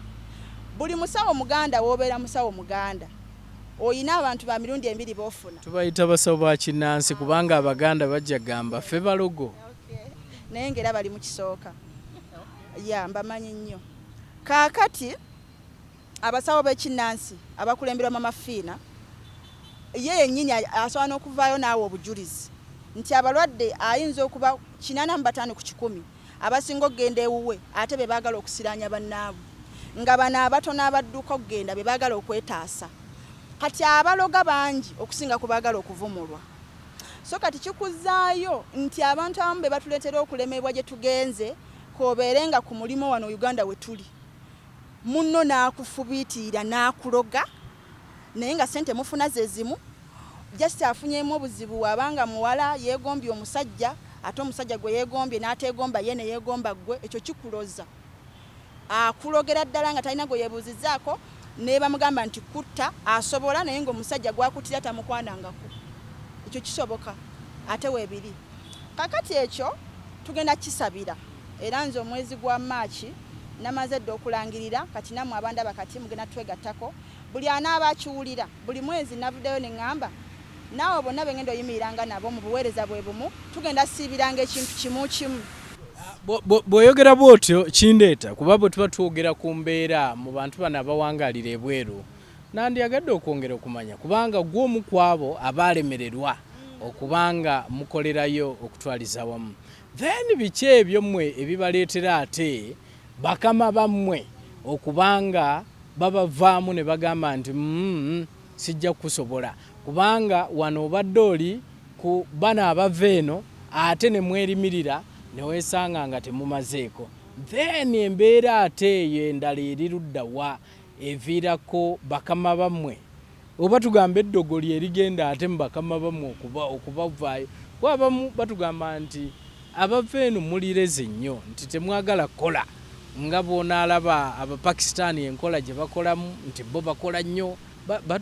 Buli musawo muganda, w'obeera musawo muganda oyina abantu ba mirundi ebiri b'ofuna. Tubayita basawo ba kinnansi kubanga Abaganda bajja gamba ffe balogo. Naye ng'era bali mu kisooka ya mbamanyi nnyo. Kaakati abasawo b'ekinnansi abakulemberwa Mama Fiina ye yennyini asobola n'okuvaayo n'awa obujulizi nti abalwadde ayinza okuba 85% abasinga okugenda ewuwe ate be baagala okusiraanya bannaabwe, nga bano abatono abadduka okugenda be baagala okwetaasa. Kati abaloga bangi okusinga ku baagala okuvumulwa. So kati kikuzaayo nti abantu abamu be batuleetera okulemebwa gye tugenze, k'obeere nga ku mulimu wano Uganda we tuli, munno n'akufubiitirira n'akuloga naye nga ssente mufuna ze zimu, just afunyeemu obuzibu wabanga muwala yeegombye omusajja ate omusajja gwe yeegombye n'ateegomba ye ne yeegomba ggwe, ekyo kikuloza. Akulogera ddala nga talina gwe yeebuuzizzaako ne bamugamba nti kutta asobola naye ng'omusajja gw'akuttira tamukwanangako. Ekyo kisoboka ate weebiri. Kaakati ekyo tugenda kukisabira era nze omwezi gwa March namaze dda okulangirira kati nammwe abandaba kati mugenda twegattako buli anaaba akiwulira buli mwezi navuddeyo ne ŋŋamba naawe bonna be ngenda oyimiriranga nabo mu buweereza bwe bumu tugenda siibiranga ekintu kimu kimu. Bw'oyogera bw'otyo kindeeta kuba bwe tuba twogera ku mbeera mu bantu bano abawangaalira ebweru nandyagadde okwongera okumanya kubanga ggwe omu ku abo abaalemererwa okuba nga mukolerayo okutwaliza awamu. Then biki ebyo mmwe ebibaleetera ate bakama bammwe okuba nga babavaamu ne bagamba nti mm, sijja kukusobola kubanga wano obadde oli ku bano abava eno ate ne mwerimirira ne weesanga nga temumazeeko. Then embeera ate eyo endala eri ludda wa eviirako bakama bammwe oba tugambe eddogo lye ligenda ate mu bakama bammwe okubavaayo kuba abamu batugamba nti abava eno mulireze nnyo nti temwagala kukola nga bw'onaalaba Abapakisitaani enkola gye bakolamu nti bo bakola nnyo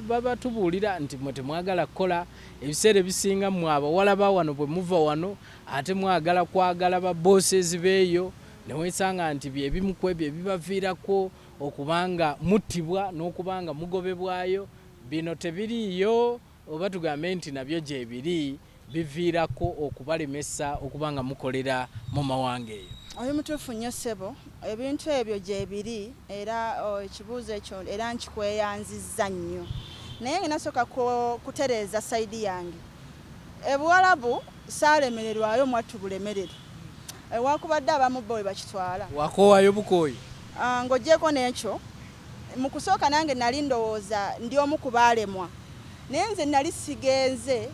babatubuulira nti mwe temwagala kukola ebiseera ebisinga mmwe abawala ba wano bwe muva wano ate mwagala kwagala ba bosses b'eyo ne weesanga nti bye bimu ku ebyo ebibaviirako okuba nga muttibwa n'okuba nga mugobebwayo. Bino tebiriiyo oba tugambe nti nabyo gyebiri biviirako okubalemesa okuba nga mukolera mu mawanga eyo? Oli mutuufu nnyo ssebo, ebintu ebyo gyebiri era ekibuuzo ekyo era nkikweyanzizza nnyo. Naye ngenda sooka kutereeza sayidi yange. E Buwalabu saalemererwayo mwattu bulemererwa ewakubadde abamu bo bwe bakitwala. Wakoowayo bukooyi? Ng'oggyeeko n'ekyo, mu kusooka nange nali ndowooza ndi omu ku baalemwa naye nze nali sigenze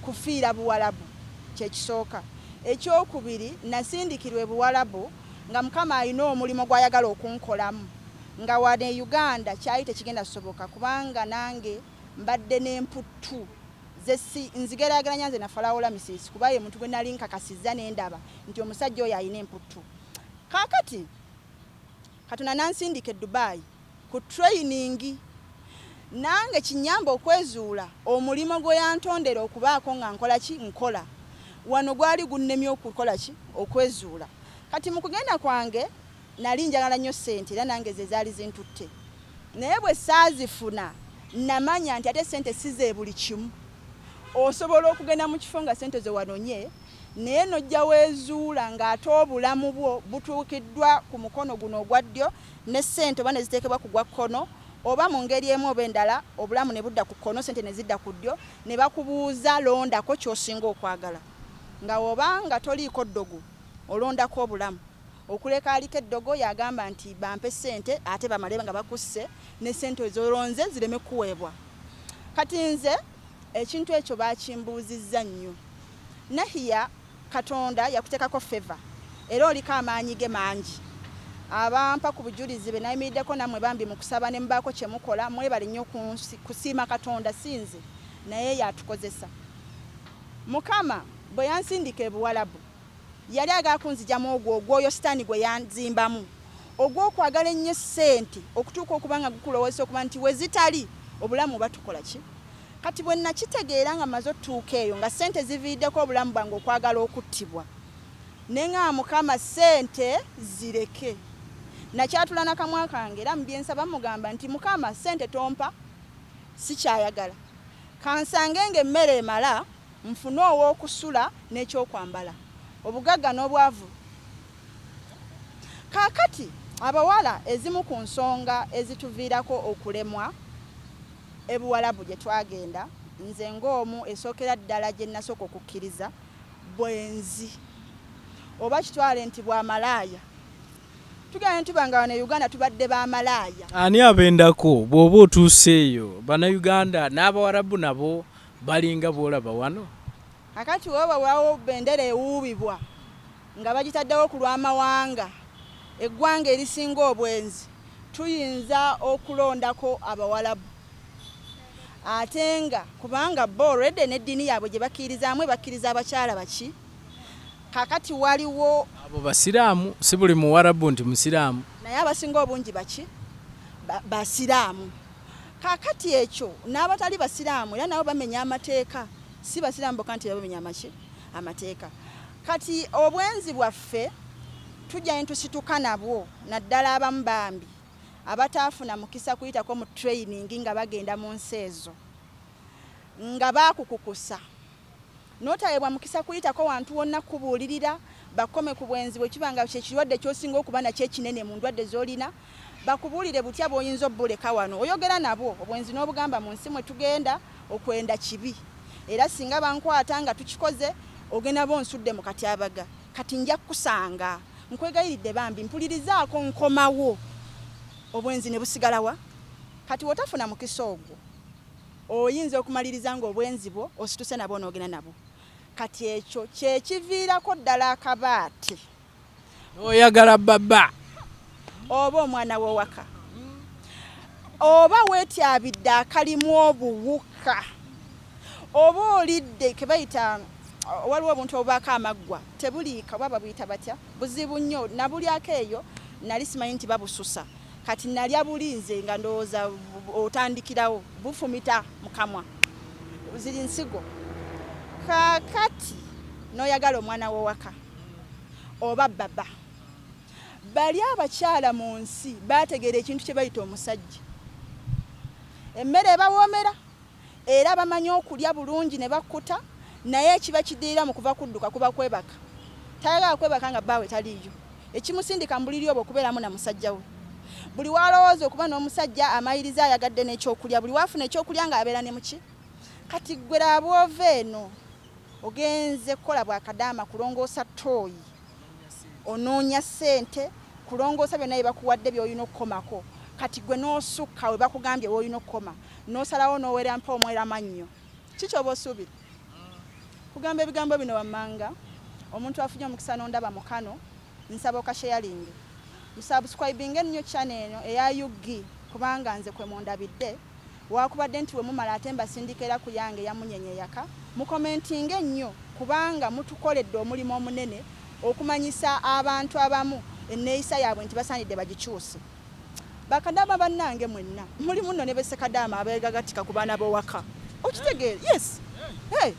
kufiira Buwalabu kye kisooka. Ekyokubiri nasindikirwa e Buwalabu nga Mukama alina omulimu gw'ayagala okunkolamu nga wano e Uganda kyali tekigenda kusoboka kubanga nange mbadde n'emputtu ze si nzigeraageranya nze na Falaawo Lamisisi kuba ye muntu gwe nali nkakasizza ne ndaba nti omusajja oyo alina emputtu. Kaakati Katonda n'ansindika e Dubai ku training nange kinnyambe okwezuula omulimo gwe yantondera okubaako nga nkola ki? Nkola. Wano gwali gunnemye okukola ki? Okwezuula. Kati mu kugenda kwange nali njagala nnyo ssente era nange ze zaali zintutte naye bwe saazifuna namanya nti ate ssente si ze buli kimu. Osobola okugenda mu kifo nga ssente ze wanonye naye n'ojja weezuula ng'ate obulamu bwo butuukiddwa ku mukono guno ogwa ddyo ne ssente oba ne ziteekebwa ku gwa kkono oba mu ngeri emu oba endala obulamu ne budda ku kkono ssente ne zidda ku ddyo ne bakubuuza londako ky'osinga okwagala nga oba nga toliiko ddogo olondako obulamu okuleka aliko eddogo y'agamba nti bampe ssente ate bamale nga bakusse ne ssente z'olonze zireme kukuweebwa. Kati nze ekintu ekyo baakimbuuzizza nnyo. Nahia Katonda yakuteekako favour era oliko amaanyi ge mangi. Abampa ku bujulizi be nayimiriddeko nammwe bambi mu kusaba ne mubaako kye mukola mwebale nnyo kusiima Katonda si nze naye y'atukozesa. Mukama bwe yansindika e Buwalabu yali ayagala kunzigyamu ogwo ogwoyo sitaani gwe yanzimbamu ogw'okwagala ennyo ssente okutuuka okuba nga gukulowoozesa okuba nti we zitali obulamu oba tukola ki? Kati bwe nakitegeera nga mmaze otuuka eyo nga ssente ziviiriddeko obulamu bwange okwagala okuttibwa ne ngamba Mukama ssente zireke. Nakyatula na kamwa kange era mu bye nsaba mmugamba nti Mukama ssente tompa sikyayagala kansange ng'emmere emala nfune ow'okusula n'ekyokwambala. Obugagga n'obwavu. Kaakati Abawala ezimu ku nsonga ezituviirako okulemwa e Buwalabu gye twagenda, nze ng'omu esookera ddala gye nasooka okukkiriza, bwenzi oba kitwale nti bwamalaaya. Tugenda ne tuba nga wano e Uganda tubadde bamalaaya. Ani abendako bw'oba otuuse eyo? Bannayuganda n'Abawarabu nabo balinga bw'olaba wano? Kakati woba wawo bendera ewuubibwa nga bagitaddewo ku lw'amawanga, eggwanga erisinga obwenzi tuyinza okulondako Abawalabu, ate nga kubanga bo already n'eddiini yaabwe gye bakkirizaamu ebakkiriza abakyala baki. Kakati waliwo abo basiraamu, si buli Muwarabu nti musiraamu. Naye abasinga obungi baki basiraamu. Kakati ekyo n'abatali basiraamu era nabo bamenya amateeka, si basiraamu bokka nti bamenya amaki amateeka. Kati obwenzi bwaffe tujja ne tusituka nabwo, naddala abamu bambi abataafuna mukisa kuyitako mu training nga bagenda mu nsi ezo nga baakukukusa, n'otawebwa mukisa kuyitako wantu wonna kubuulirira bakome ku bwenzi bwe kiba nga kyekirwadde ky'osinga okuba nakyo ekinene mu ndwadde z'olina, bakubuulire butya bw'oyinza obbuleka wano. Oyogera nabwo obwenzi n'obugamba mu nsi mwe tugenda okwenda kibi, era singa bankwata nga tukikoze ogenda bonsudde mu katyabaga, kati nja kukusanga nkwegayiridde bambi mpulirizaako nkomawo. Obwenzi ne busigalawa. Kati wotafuna mukisa ogwo oyinza okumaliriza ng'obwenzi bwo osituse nabwo n'ogenda nabwo. Kati ekyo kyekiviirako ddala akabaate. Oyagala baba oba omwana w'owaka oba weetyabidde akalimu obuwuka oba olidde kebayita, waliwo obuntu obubaako amaggwa tebuliika oba babuyita batya, buzibu nnyo. Nabulyako eyo nali simanyi nti babususa, kati nalya bulinze nga ndowooza otandikirawo bufumita mukamwa, ziri nsigo. Kaakati n'oyagala omwana w'owaka oba baba. Bali abakyala mu nsi bategeera ekintu kye bayita omusajja, emmere ebawoomera era bamanyi okulya bulungi ne bakkuta, naye ekiba kidirira mu kuva kudduka kuba kwebaka. Tayagala kwebaka nga bbaawe taliiyo, ekimusindika mu buliri obwo okubeeramu na musajja we. Buli walowooza okuba n'omusajja amayiriza ayagadde n'ekyokulya, buli waafuna ekyokulya ng'abeera ne muki. Kati ggwe laba bw'ova eno ogenze kukola bwakadaama, kulongoosa ttooyi, onoonya ssente, kulongoosa byonna bye bakuwadde by'olina okukomako. Kati gwe n'osukka we bakugambye w'olina okukoma, n'osalawo n'owera mpa omwera mannyo, ki kyoba osuubira? Kugamba ebigambo bino wammanga, omuntu afunye omukisa n'ondaba mu kano, nsaba okasharinge, musubscribinge ennyo channel eno eya UG, kubanga nze kwe mundabidde. Wakubadde nti we mumala ate mbasindika era ku yange ya Munyenye Eyaka, mukomentinge nnyo kubanga mutukoledde omulimu omunene okumanyisa abantu abamu enneeyisa yaabwe nti basaanidde bagikyuse. Bakadaama bannange mwenna mulimu nno ne bessekadaama abeegagatika ku baana b'owaka, okitegeera? Yes, hey,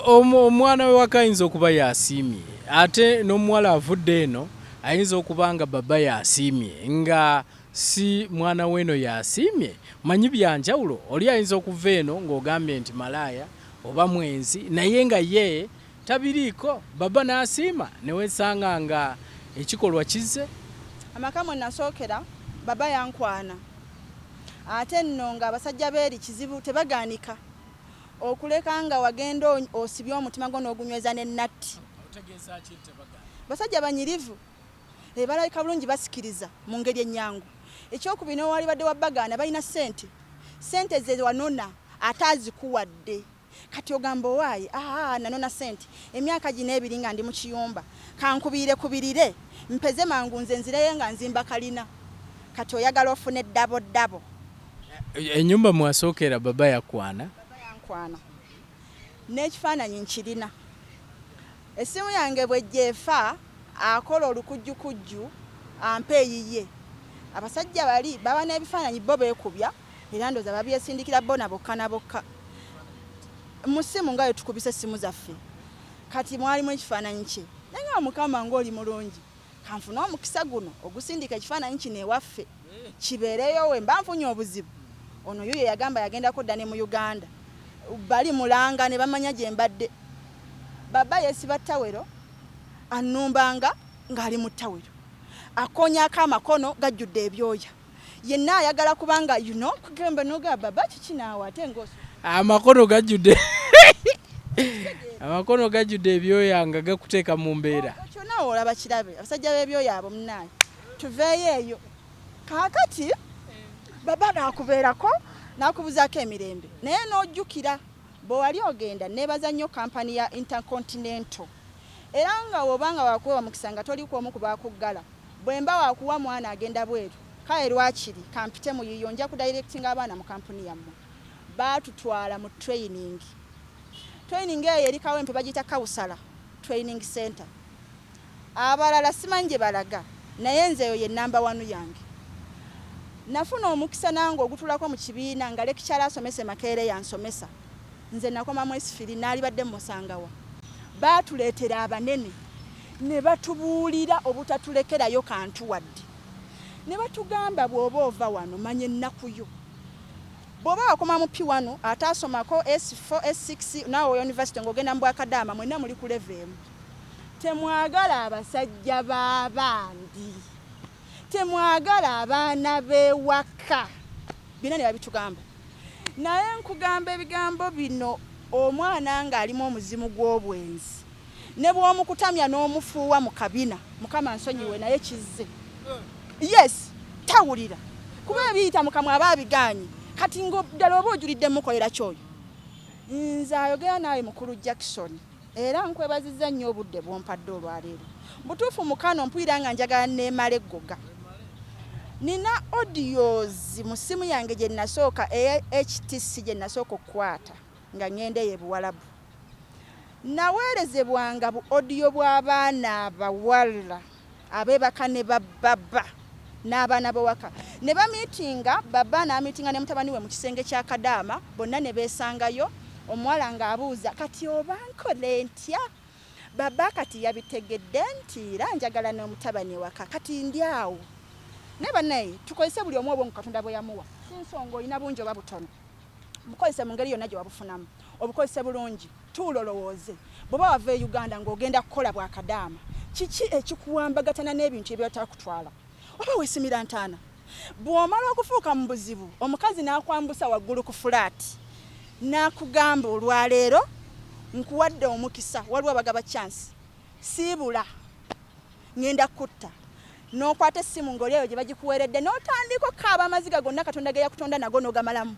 omwana w'ewaka ayinza okuba yasiimye, ate n'omuwala avudde eno ayinza okuba nga baba yasiimye nga si mwana w'eno yasiimye. Manyi byanjawulo, oli ayinza okuva eno ng'ogambye nti malaaya oba mwenzi, naye nga ye tabiriiko, baba n'asiima ne weesanga nga ekikolwa kizze. Amaka mwe nasookera baba yankwana, ate nno ng'abasajja beeri kizibu tebagaanika okuleka nga wagenda osibye omutima gwo n'ogunyweza n'ennatti. Basajja banyirivu, balabika bulungi, basikiriza mu ngeri ennyangu. Ekyokubiri, n'owali badde wabbagaana balina ssente, ssente ze wanona ate azikuwadde. Kati ogamba owaaye, aa nanona ssente emyaka gino ebiri nga ndi mu kiyumba, kankubiire kubirire mpeze mangu nze nzireyo nga nzimba kalina. Kati oyagala ofune ddabo ddabo. Ennyumba mwasookera baba yakwana? Baba yankwana, n'ekifaananyi nkirina. Essimu yange bw'ejja efa, akola olukujjukujju ampa eyiye. Abasajja bali baba n'ebifaananyi bo beekubya, era ndowooza babyesindikira bo na bokka na bokka mu ssimu nga wetukubisa essimu zaffe. Kati mwalimu ekifaananyi kye, naye nga Mukama ng'oli mulungi, kanfune omukisa guno ogusindika ekifaananyi kino ewaffe kibeereyo we mba nfunye obuzibu. Ono yuyo yagamba yagendako dda ne mu Uganda, bali mulanga ne bamanya gye mbadde. Baba yeesiba ttawero, annumbanga ng'ali mu ttawero. Akonyako amakono gajjudde ebyoya, yenna ayagala kubanga you know kugamba nogamba baba kiki naawe ate ng'osu Amakono gajjudde ebyoya nga gakuteeka mu mbeera. Kyonna olaba kirabe, abasajja b'ebyoya abo munaaye, tuveeyo eyo. Kaakati baba nakubeerako nakubuzaako emirembe, naye n'ojjukira bwe wali ogenda. Neebaza nnyo kampani ya Intercontinental, era nga wobanga wakuwa mukisa nga toli kwomu ku bakuggala, bwe mba wakuwa mwana agenda bweru, kale lwakiri kampite mu yiyo, nja kudirectinga abaana mu kampuni yammwe. Baatutwala mu training. Training eyo eri Kawempe, bagiyita Kausala Training Center. Abalala simanyi gye balaga, naye nze eyo ye number one yange. Nafuna omukisa nange ogutulako mu kibiina nga lecturer asomesa Makerere yansomesa. Nze nakomamu esifiri, naalibadde musangawa. Baatuleetera abanene ne batubuulira obutatulekerayo kantu wadde, ne batugamba, bw'oba ova wano manya ennaku yo. Bw'oba wakoma mu P1, ate asomako S4, S6, naawe university ng'ogenda mu bwakadaama, mwenna muli ku level emu. Temwagala abasajja b'abandi, temwagala abaana b'ewaka, byonna ne babitugamba. Naye nkugamba ebigambo bino, omwana ng'alimu omuzimu gw'obwenzi, ne bw'omukutamya n'omufuuwa mu kabina, Mukama nsonyiwe, naye kizze, yes, tawulira, kuba ebiyita mukamwa aba abigaanye. Kati nga ddala oba ojulidde mukolera kyoyo. Nze ayogera naawe mukulu Jackson, era nkwebazizza nnyo obudde bwompadde olwaleero. Butuufu mukano mpulira nga njagala neemala eggoga. Nina audios mu ssimu yange gye nasooka eya HTC gye nasooka okukwata nga ŋŋenda eyo ebuwalabu. Naweerezebwanga bu audio bw'abaana abawala abeebaka ne bababa n'abaana b'ewaka, ne bamiitinga, baba n'amiitinga ne mutabani we mu kisenge kya kadaama, bonna ne beesangayo. Omuwala ng'abuuza, "Kati oba nkole ntya? Baba kati yabitegedde nti era njagala n'omutabani ewaka, kati ndi awo." Naye bannaye, tukozese buli omu obwongo Katonda bwe yamuwa. Si nsonga olina bungi oba butono, mukozese mu ngeri yonna gye wabufunamu, obukozese bulungi. Tuula olowooze, bw'oba wava e Uganda ng'ogenda kukola bwakadaama, kiki ekikuwambagatana n'ebintu ebyatakutwala? Oba weesimira ntaana, bw'omala okufuuka mu buzibu, omukazi n'akwambusa waggulu ku fulaati n'akugamba, "Olwaleero nkuwadde omukisa, waliwo abagaba chance, siibula, ŋŋenda kutta," n'okwata essimu ng'oli eyo gye bagikuweeredde, n'otandika okukaaba amaziga gonna Katonda ge yakutonda nago, n'ogamalamu,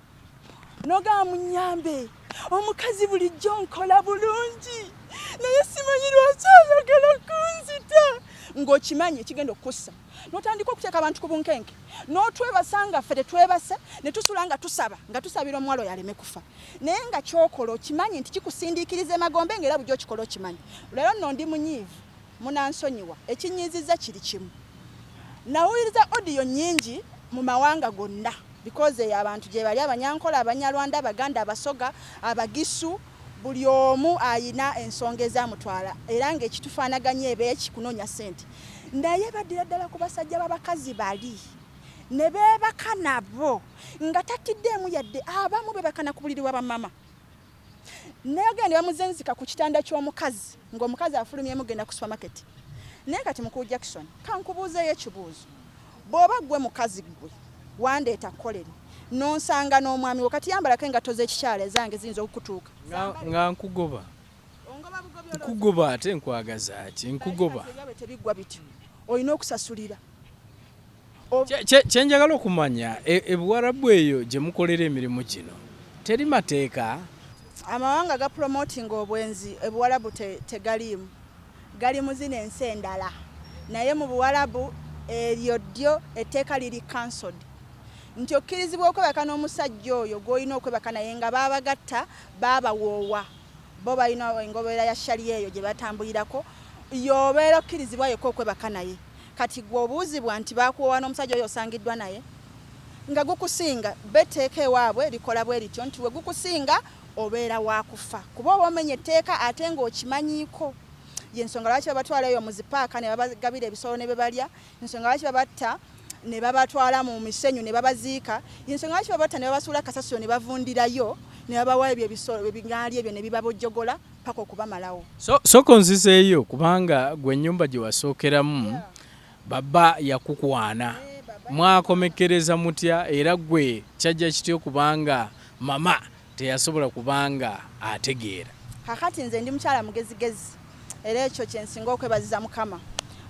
n'ogamba, "Munyambe, omukazi bulijjo nkola bulungi, naye simanyi lwaki ayagala kunzita," ng'okimanyi ekigenda okukussa, n'otandika okuteeka abantu ku bunkenke, n'otwebasa nga ffe tetwebase, ne tusula nga tusaba, nga tusabira omuwala oyo aleme kufa. Naye nga kyokola okimanyi nti kikusindiikiriza emagombe, ng'era bujja okikola okimanyi. Leero nno ndi munyiivu, munansonyiwa. Ekinyiizizza kiri kimu: nawuliriza audio nnyingi mu mawanga gonna, because eyo abantu gye bali, Abanyankola, Abanyarwanda, Abaganda, Abasoga, Abagisu, buli omu ayina ensonga ezamutwala, era ng'ekitufaanaganya eba eki kunoonya ssente. Naye baddira ddala ku basajja b'abakazi bali ne beebaka nabo nga tatiddeemu yadde. Abamu beebakana ku buliri bwa bamama, nayogera ne bamuzenzika ku kitanda ky'omukazi ng'omukazi afulumyemu genda ku supermarket. Naye kati mukulu Jackson, kankubuuzeeyo ekibuuzo: bw'oba ggwe mukazi, ggwe wandeeta kukolere, n'onsanga n'omwami wo, kati yambalako engatto z'ekikyala, ezange ziyinza okukutuuka. Nga nkugoba. Nkugoba, ate nkwagaza ki? Nkugoba. Ebyabwe tebiggwa bityo, olina okusasulira. Kyenjagala okumanya, ebuwarabu eyo gye mukolera emirimu gino teri mateeka? Amawanga ga promoting obwenzi ebuwalabu tegaliimu, gali mu zino ensi endala, naye mu Buwalabu eryo ddyo etteeka liri cancelled, nti okkirizibwa okwebaka n'omusajja oyo gw'olina okwebaka naye nga baabagatta, baabawoowa, bo balina engoberera ya sharia eyo gye batambulirako, y'obeera okkirizibwa yekka okwebaka naye. Kati gwe obuuzibwa nti bakuwoowa n'omusajja oyo osangiddwa naye nga gukusinga, betteeka ewaabwe likola bwe lityo nti we gukusinga obeera wakufa, kuba oba omenya etteeka ate ng'okimanyiiko. Yensonga lwaki babatwala eyo mu zipaaka ne babagabira ebisolo ne bebalya, ensonga lwaki babatta ne babatwala mu misenyu ne babaziika, ensonga lwaki babatta ne babasuula kasasiro ne bavundirayo, ne babawa ebyo ebisolo ebiŋaali ebyo ne bibabojjogola paka okubamalawo. So, sooka onzizeeyo, kubanga gwe ennyumba gye wasookeramu. Baba yakukwana, mwakomekkereza mutya, era gwe kyajja kitya okubanga mama teyasobola kubanga ategeera? Kakati nze ndi mukyala mugezigezi, era ekyo kyensinga okwebaziza Mukama.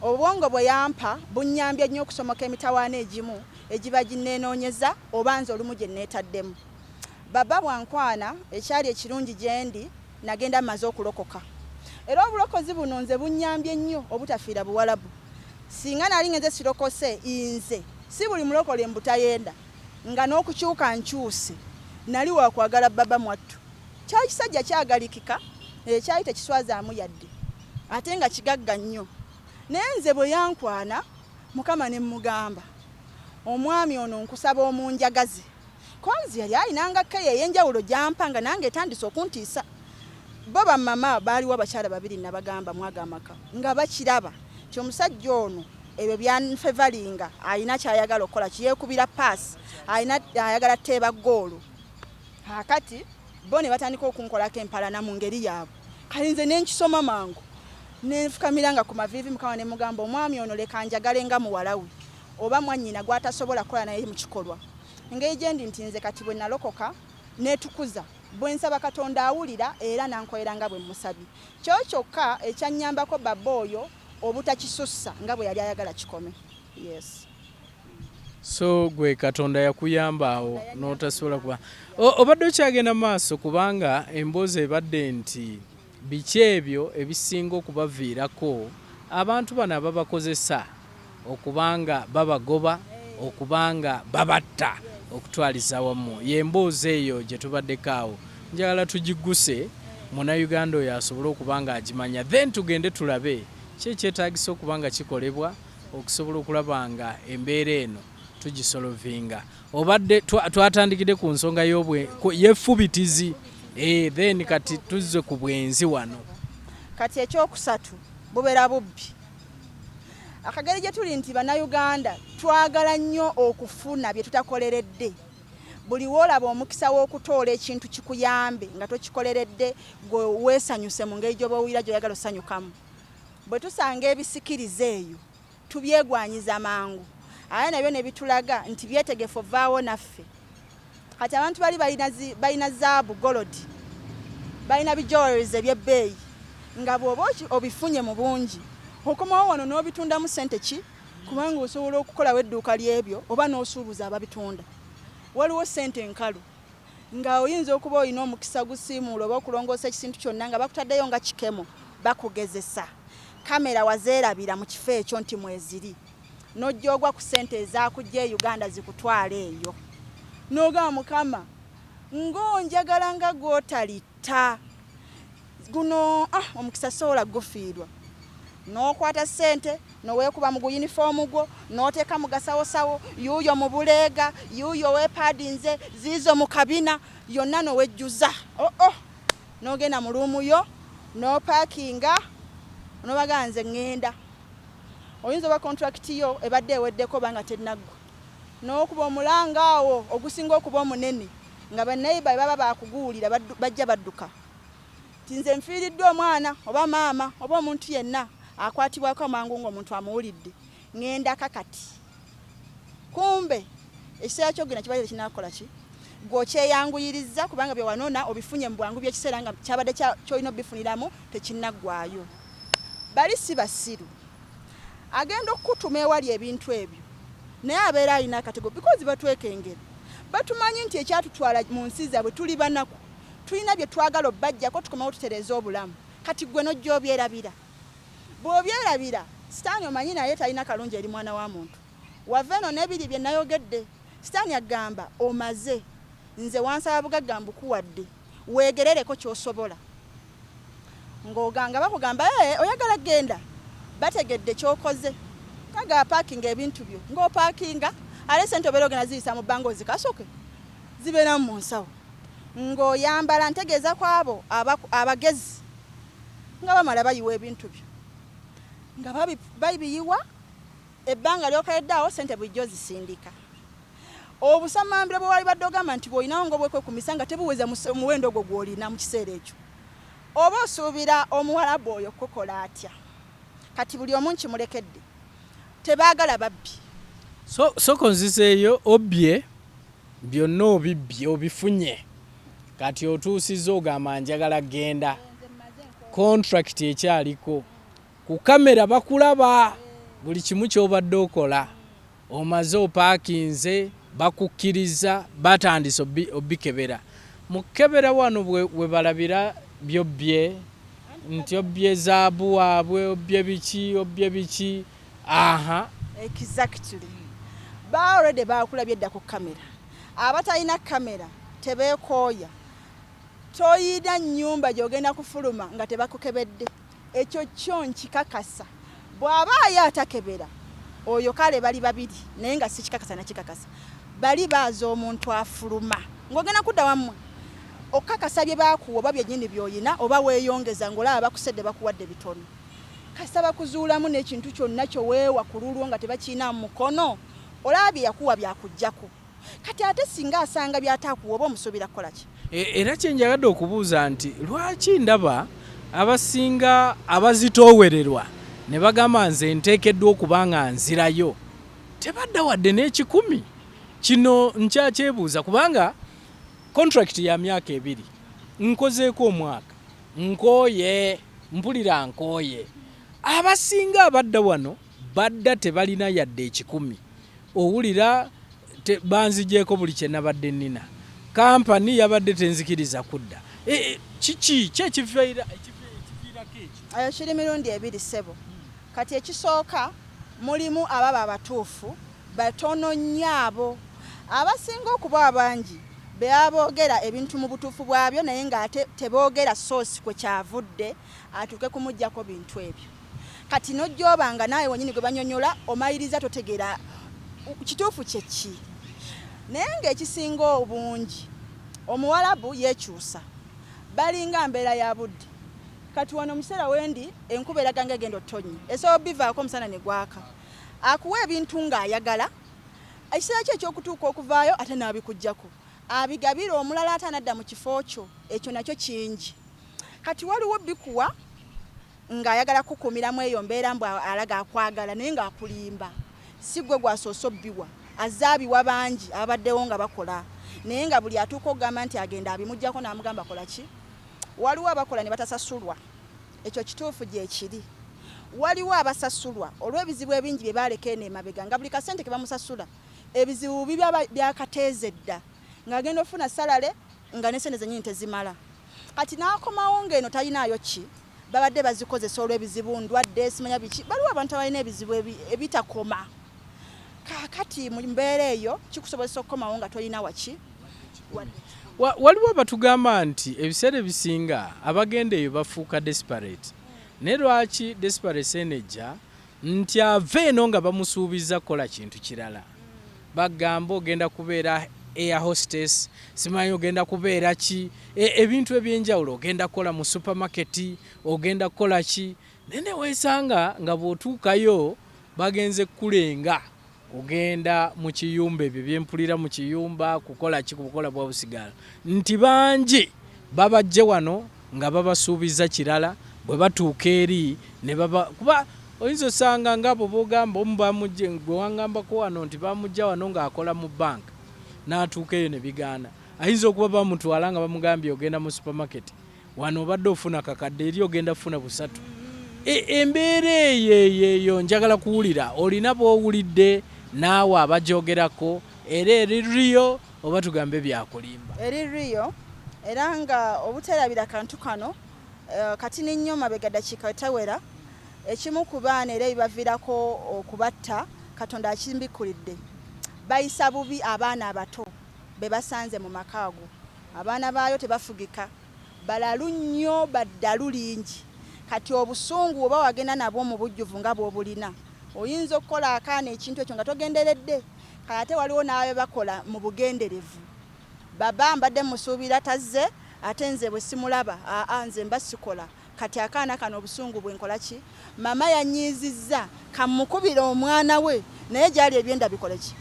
Obwongo bwe yampa bunnyambye nnyo okusomoka emitawaana egimu egiba ginnenoonyeza oba nze olumu gye neetaddemu. Baba bwankwana, ekyali ekirungi gyendi nagenda mmaze okulokoka. Era obulokozi buno nze bunnyambye nnyo obutafiira Buwalabu. Singa nali ngenze sirokose, nze si buli mulokole mbutayenda nga n'okukyuka nkyuse, nali wakwagala baba mwattu. Kyali kisajja kyagalikika, ekyali tekiswazaamu yadde, ate nga kigagga nnyo. Naye nze bwe yankwana, Mukama ne mmugamba, omwami ono nkusaba omunjagaze. Konzi yali alinanga keya ey'enjawulo gy'ampa nga nange etandise okuntiisa. Bo bamama baaliwo abakyala babiri nabagamba mwaga amaka nga bakiraba nti omusajja ono ebyo byanfevalinga alina kyayagala okukola, kiyeekubira paasi, alina ayagala teeba ggoolo. Kaakati bo ne batandika okunkolako empalana mu ngeri yaabwe. Kale nze ne nkisoma mangu, ne nfukamira nga ku maviivi Mukama ne mugamba, omwami ono leka njagale nga muwala we oba mwannyina gw'atasobola kukola naye mu kikolwa. Engeri gye ndi nti nze kati bwe nalokoka neetukuza, bwe nsaba Katonda awulira era n'ankolera nga bwe mmusabye. Kyo kyokka ekyannyambako baba oyo obutakisussa nga bwe yali ayagala kikome. Yes. So gwe Katonda yakuyamba awo n'otasobola kuba obadde okyagenda maaso, kubanga emboozi ebadde nti biki ebyo ebisinga okubaviirako abantu bano ababakozesa okubanga babagoba, okubanga babatta okutwaliza wamu. Y'emboozi eyo gye tubaddeko awo, njagala tugigguse Munnayuganda oyo asobole okuba nga agimanya, then tugende tulabe ki ekyetaagisa okuba nga kikolebwa okusobola okulaba nga embeera eno tugisolovinga. Obadde twatandikidde ku nsonga y'effubitizi, then kati tuzze ku bwenzi wano. Kati ekyokusatu bubeera bubbi. Akageri gye tuli nti Bannayuganda twagala nnyo okufuna bye tutakoleredde. Buli woolaba omukisa w'okutoola ekintu kikuyambe nga tokikoleredde, gwe weesanyuse mu ngeri gy'oba owulira gy'oyagala osanyukamu. Bwe tusanga ebisikiriza eyo tubyegwanyiza mangu, ate nabyo ne bitulaga nti byetegefu ovaawo naffe. Kati abantu bali balina zaabu, gold, balina bijewelries eby'ebbeeyi, nga bw'oba obifunye mu bungi okomawo wano n'obitundamu ssente ki, kubanga osobola okukolawo edduuka ly'ebyo oba n'osuubuza ababitunda. Waliwo ssente enkalu nga oyinza okuba olina omukisa gusiimuula oba okulongoosa ekintu kyonna nga bakutaddeyo nga kikemo, bakugezesa. Kamera wazeerabira mu kifo ekyo nti mweziri, n'ojja ogwa ku ssente ezaakujja e Uganda zikutwala eyo, n'ogamba Mukama ng'onjagala nga gw'otalitta guno, omukisa sobola gufiirwa. N'okwata ssente n'oweekuba mu guyunifoomu gwo n'oteeka mu gasawosawo, yuuyo mu buleega, yuuyo weepaadinze, ziizo mu kabina yonna n'owejjuza, oo n'ogenda mu luumu yo n'opaakinga n'obagaa nze ŋŋenda. Oyinza oba kontrakiti yo ebadde eweddeko oba nga tennaggwa, n'okuba omulanga awo ogusinga okuba omunene nga baneiba bwe baba baakuguwulira bajja badduka nti nze nfiiriddwa omwana oba maama oba omuntu yenna akwatibwako amangu ng'omuntu amuwulidde, ŋŋenda kakati. Kumbe ekiseera ky'okugenda kibadde tekinnakola ki, gwe okyeyanguyiriza kubanga bye wanona obifunye mu bwangu by'ekiseera nga kyabadde ky'olina obifuniramu tekinnaggwayo. Bali si basiru, agenda okukutuma ewali ebintu ebyo naye abeera alina akatego, because batwekengera, batumanyi nti ekyatutwala mu nsi zaabwe tuli banaku, tulina bye twagala obbajjako tukomewo tutereeze obulamu. Kati gwe n'ojja obyerabira. Bw'obyerabira, Sitaani omanyi naye talina kalungi eri mwana wa muntu. Wava eno n'ebiri bye nayogedde, Sitaani agamba omaze, nze wansaba bugagga mbukuwadde, weegerereko ky'osobola. Ng'oganga bakugamba oyagala genda, bategedde ky'okoze, aga paakinga ebintu byo, ng'opaakinga ate ssente obeera ogenda ziyisa mu bbanga ozikasuke zibeeramu mu nsawo. Ng'oyambala, ntegeeza ku abo abagezi nga bamala bayiwa ebintu byo, nga babiyiwa ebbanga lyokeredde awo ssente bulijjo zisindika. Obusamambiro bwe wali badde ogamba nti bw'olinawo ng'obwekwekumisa nga tebuweza muwendo ogwo gw'olina mu kiseera ekyo, oba osuubira omuwalabu oyo kukola atya? Kati buli omu nkimulekedde. Tebaagala babbi. So soko nzizeeyo, obbye byonna, obibbye, obifunye, kati otuusizza ogamba njagala genda, contract ekyaliko, ku kamera bakulaba buli kimu ky'obadde okola, omaze opaakinze, bakukkiriza, batandise obikebera. Mu kukebera wano we balabira byobbye nti obbye zaabu waabwe, obbye biki, obbye biki, aha. Exactly, ba already bakulabye dda ku kamera. Abatalina kamera tebeekooya. Toyina nnyumba gy'ogenda kufuluma nga tebakukebedde. Ekyo kyo nkikakasa. Bw'aba aye atakebera oyo, kale bali babiri, naye nga sikikakasa nakikakasa. Bali baaza omuntu afuluma ng'ogenda kudda wammwe okukakasa bye baakuwa oba byennyini by'oyina oba weeyongeza ng'olaba bakusedde, bakuwadde bitono. Kasita bakuzuulamu n'ekintu kyonna kyoweewa ku lulwo nga tebakiina mu mukono, olaba bye yakuwa byakuggyako. Kati ate singa asanga byataakuwa, oba omusuubira kukola ki? Era kyenjagadde okubuuza nti lwaki ndaba abasinga abazitoowererwa ne bagamba nze nteekeddwa okuba nga nzirayo, tebadda wadde n'ekikumi? Kino nkyakyebuuza kubanga contract ya myaka 2, nkozeeko omwaka, nkooye, mpulira nkooye. Abasinga abadda wano badda tebalina yadde ekikumi. Owulira banzigyeko buli kye nabadde nnina, kampani yabadde tenzikiriza kudda. Kiki ki ekiviirako ekyo? Eyo kiri mirundi ebiri, ssebo. Kati ekisooka, mulimu ababa abatuufu, batono nnyo. Abo abasinga okuba abangi be boogera ebintu mu butuufu bwabyo, naye ng'ate teboogera source kwe kyavudde atuuke kumuggyako bintu ebyo. Kati n'ojjoba nga naawe wenyini gwe banyonyola omaliriza totegeera kituufu kye ki. Naye ng'ekisinga obungi, Omuwalabu yeekyusa, balinga mbeera ya budde. Kati wano omuseera wendi enkuba eraga nga egenda otonnya, esobola bivaako omusana ne gwaka. Akuwa ebintu ng'ayagala, ekiseera kye ekyokutuuka okuvaayo ate n'abikuggyako, abigabira omulala ate anadda mu kifo kyo. Ekyo nakyo kingi. Kati waliwo bikuwa ng'ayagala kukuumiramu eyo mbeera, mbu alaga akwagala, naye ng'akulimba. Si gwe gwasoose obbiwa, azze abiwa bangi ababaddewo nga bakola, naye nga buli atuuka okugamba nti agenda abimuggyako n'amugamba kola ki. Waliwo abakola ne batasasulwa, ekyo kituufu gyekiri. Waliwo abasasulwa olw'ebizibu ebingi bye baaleka eno emabega, nga buli kasente ke bamusasula ebizibu biba byakateeza edda, ng'agenda okufuna salary nga ne sente zennyini tezimala. Kati n'akomawo ng'eno talinaayo ki, babadde bazikozesa olw'ebizibu, ndwadde, simanya biki. Baliwo abantu abalina ebizibu ebitakoma. Kaakati mu mbeera eyo kikusobozesa okukomawo nga tolina waki. Waliwo abatugamba nti ebiseera ebisinga abagenda eyo bafuuka desperate. Naye lwaki desperate eno ejja nti ava eno nga bamusuubiza kukola kintu kirala? Bagamba ogenda kubeera air hostess, simanyi ogenda kubeera ki, ebintu ebyenjawulo, ogenda kukola mu supermarket, ogenda kukola ki, naye neweesanga nga bw'otuukayo bagenze kukulenga kugenda mu kiyumba, ebyo byempulira mu kiyumba, kukola ki, kukola bwa busigala, nti bangi babajje wano nga babasuubiza kirala, bwe batuuka eri ne baba kuba oyinza osanga ngaabo bogamba omu bamugje, gwe wangambako wano nti bamugja wano ng'akola mu banka n'atuuka eyo ne bigaana. Ayinza okuba bamutwala nga bamugambye ogenda mu supermarket, wano obadde ofuna kakadde, eri ogenda kufuna busatu. Embeera eyo eyo eyo njagala kuwulira olina bw'owulidde naawe abagyogerako, era eri real oba tugambe byakulimba? Eri real, era nga obuteerabira kantu kano, katini nnyo mabega dakiika tewera. Ekimu ku baana era ebibaviirako okubatta, Katonda akimbikkulidde, bayisa bubi abaana abato be basanze mu maka ago. Abaana baayo tebafugika, balalu nnyo, baddalu lingi. Kati obusungu oba wagenda nabwo mu bujjuvu nga bw'obulina, oyinza okukola akaana ekintu ekyo nga togenderedde. Kale ate waliwo n'abe bakola mu bugenderevu. Baba mbadde musuubira tazze, ate nze bwe simulaba, aa, nze mba sikola. Kati akaana kano obusungu bwenkola ki, mama yanyiizizza, kamukubira omwana we, naye gyali ebyenda bikole ki.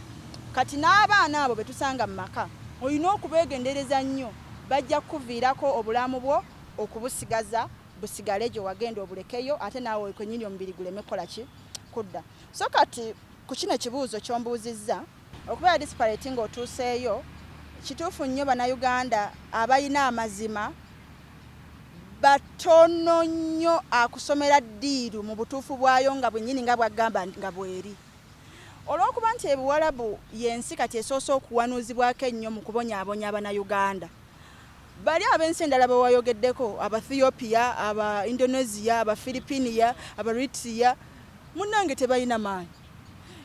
Kati n'abaana abo be tusanga mu maka olina okubeegendereza nnyo, bajja kukuviirako obulamu bwo okubusigaza busigale gye wagenda obulekeyo, ate naawe kwennyini omubiri guleme kukola ki. Kudda. So kati ku kino ekibuuzo ky'ombuuzizza, okubeera desperate ng'otuuseeyo, kituufu nnyo. Bannayuganda abalina amazima batono nnyo akusomera deal mu butuufu bwayo nga bwennyini nga bwagamba nga bweri. Olw'okuba nti Ebuwalabu y'ensi kati esoose okuwanuuzibwako ennyo mu kubonyaabonya Abannayuganda, bali ab'ensi endala bewayogeddeko, Abathiopia, aba Indonesia, Abafilipinia, Abaritria, munnange tebalina maanyi,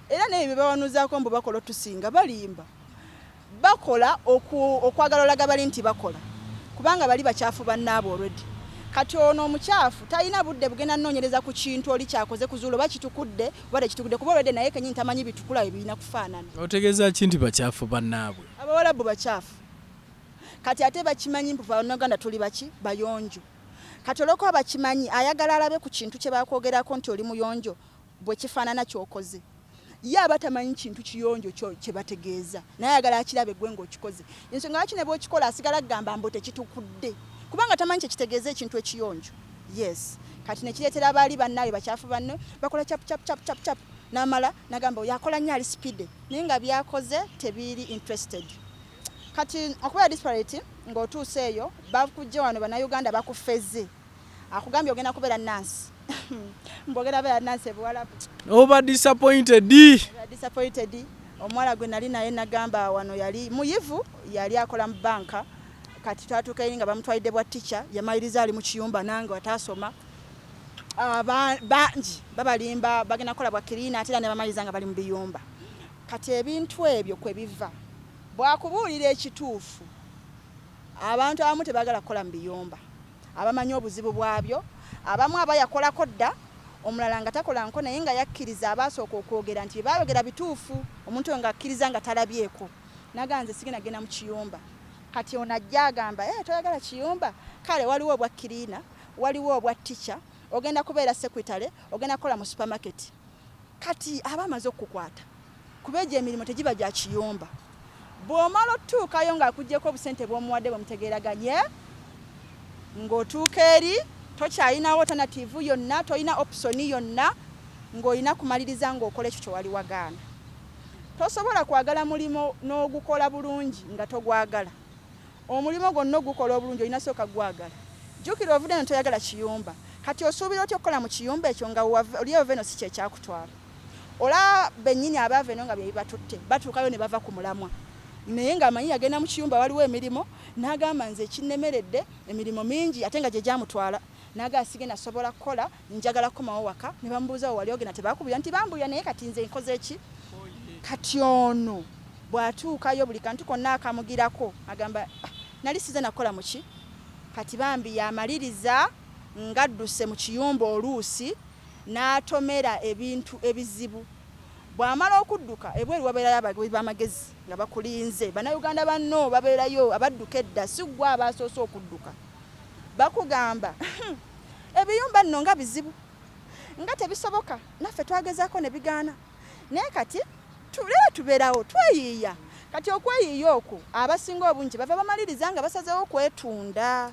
era naye bye bawanuuzaako mbu bakola otusinga, balimba. Bakola okwagala olaga bali nti bakola, kubanga bali bakyafu bannaabwe already. Kati ono omukyafu talina budde bugenda nnoonyereza ku kintu oli kyakoze kuzuula oba kitukudde oba tekitukudde, kuba already naye kenyini tamanyi bitukula bwe birina kufaanana. Otegeeza ki nti bakyafu bannaabwe? Abawalabu bakyafu. Kati ate bakimanyi mbu Bannayuganda tuli baki? Bayonjo. Kati olwokuba bakimanyi, ayagala alabe ku kintu kye bakwogerako nti oli muyonjo bwe kifaanana ky'okoze. Ye aba tamanyi kintu kiyonjo kye bategeeza, naye ayagala akirabe gwe ng'okikoze. Ensonga lwaki ne bw'okikola asigala kugamba mbu tekitukudde, kubanga tamanyi kye kitegeeza ekintu ekiyonjo. Yes, kati ne kireetera abaali bannaabwe bakyafu banne bakola cap cap cap cap cap, n'amala nagamba oyo akola nnyo, ali speed, naye nga byakoze tebiri interested. Kati okubeera desperate ng'otuuse eyo, bakujje wano Bannayuganda bakufeze, akugambye ogenda kubeera nansi, mbu ogenda beera nansi Ebuwalabu. Oba disappointed. Disappointed. Omuwala gwe nali naye nagamba wano yali muyivu, yali akola mu banka. Kati twatuuka eri nga bamutwalidde bwa teacher, yamaliriza ali mu kiyumba nange ataasoma. Bangi babalimba bagenda kukola bwa cleaner, ate era ne bamaliriza nga bali mu biyumba. Kati ebintu ebyo kwe biva, bwakubuulira ekituufu, abantu abamu tebaagala kukola mu biyumba, abamanyi obuzibu bwabyo. Abamu aba yakolako dda, omulala nga takola nko, naye nga yakkiriza abaasooka okwogera nti bye baayogera bituufu. Omuntu oyo ng'akkiriza nga talabyeko, nagaa nze sigenda genda mu kiyumba. Kati ono ajja agamba, "Eh, toyagala kiyumba? Kale waliwo obwa cleaner, waliwo obwa teacher, ogenda kubeera secretary, ogenda kukola mu supermarket." Kati aba amaze okukukwata, kuba egyo emirimu tegiba gya kiyumba. Bw'omala otutuukayo ng'akuggyeko obusente bw'omuwadde bwemutegeeraganye, ng'otuuka eri tokyalinawo alternative yonna, tolina option yonna, ng'olina kumaliriza ng'okola ekyo kyewali wagaana. Tosobola kwagala mulimo n'ogukola bulungi nga togwagala. Omulimu gwonna ogukola obulungi olina sooka gwagala. Jjukira ovudde eno toyagala kiyumba, kati osuubira otya okukola mu kiyumba ekyo nga oli ova eno si kyekyakutwala? Olaba bennyini abaava eno nga bye bibatutte batuukayo ne bava ku mulamwa, naye ng'amanyi yagenda mu kiyumba waliwo emirimu, n'agamba nze ekinnemeredde emirimu mingi, ate nga gye gyamutwala, n'agamba sigenda sobola kukola, njagala kukomawo waka. Ne bamubuuza, "We wali ogenda tebakubira?" Nti bambulira, naye kati nze nkoze ki? Kati ono bw'atuukayo buli kantu konna akamugirako agamba, "Ah, nali size nakukola muki." Kati bambi yamaliriza ng'adduse mu kiyumba, oluusi n'atomera ebintu ebizibu. Bw'amala okudduka ebweru wabeerayo abawi b'amagezi nga bakulinze. Bannayuganda banno babeerayo abadduka edda, si ggwe abasoose okudduka. Bakugamba, "Ebiyumba nno nga bizibu, nga tebisoboka, naffe twagezaako ne bigaana, naye kati leero tubeerawo tweyiiya." Kati okweyiiya okwo abasinga obungi bava bamaliriza nga basazeewo kwetunda.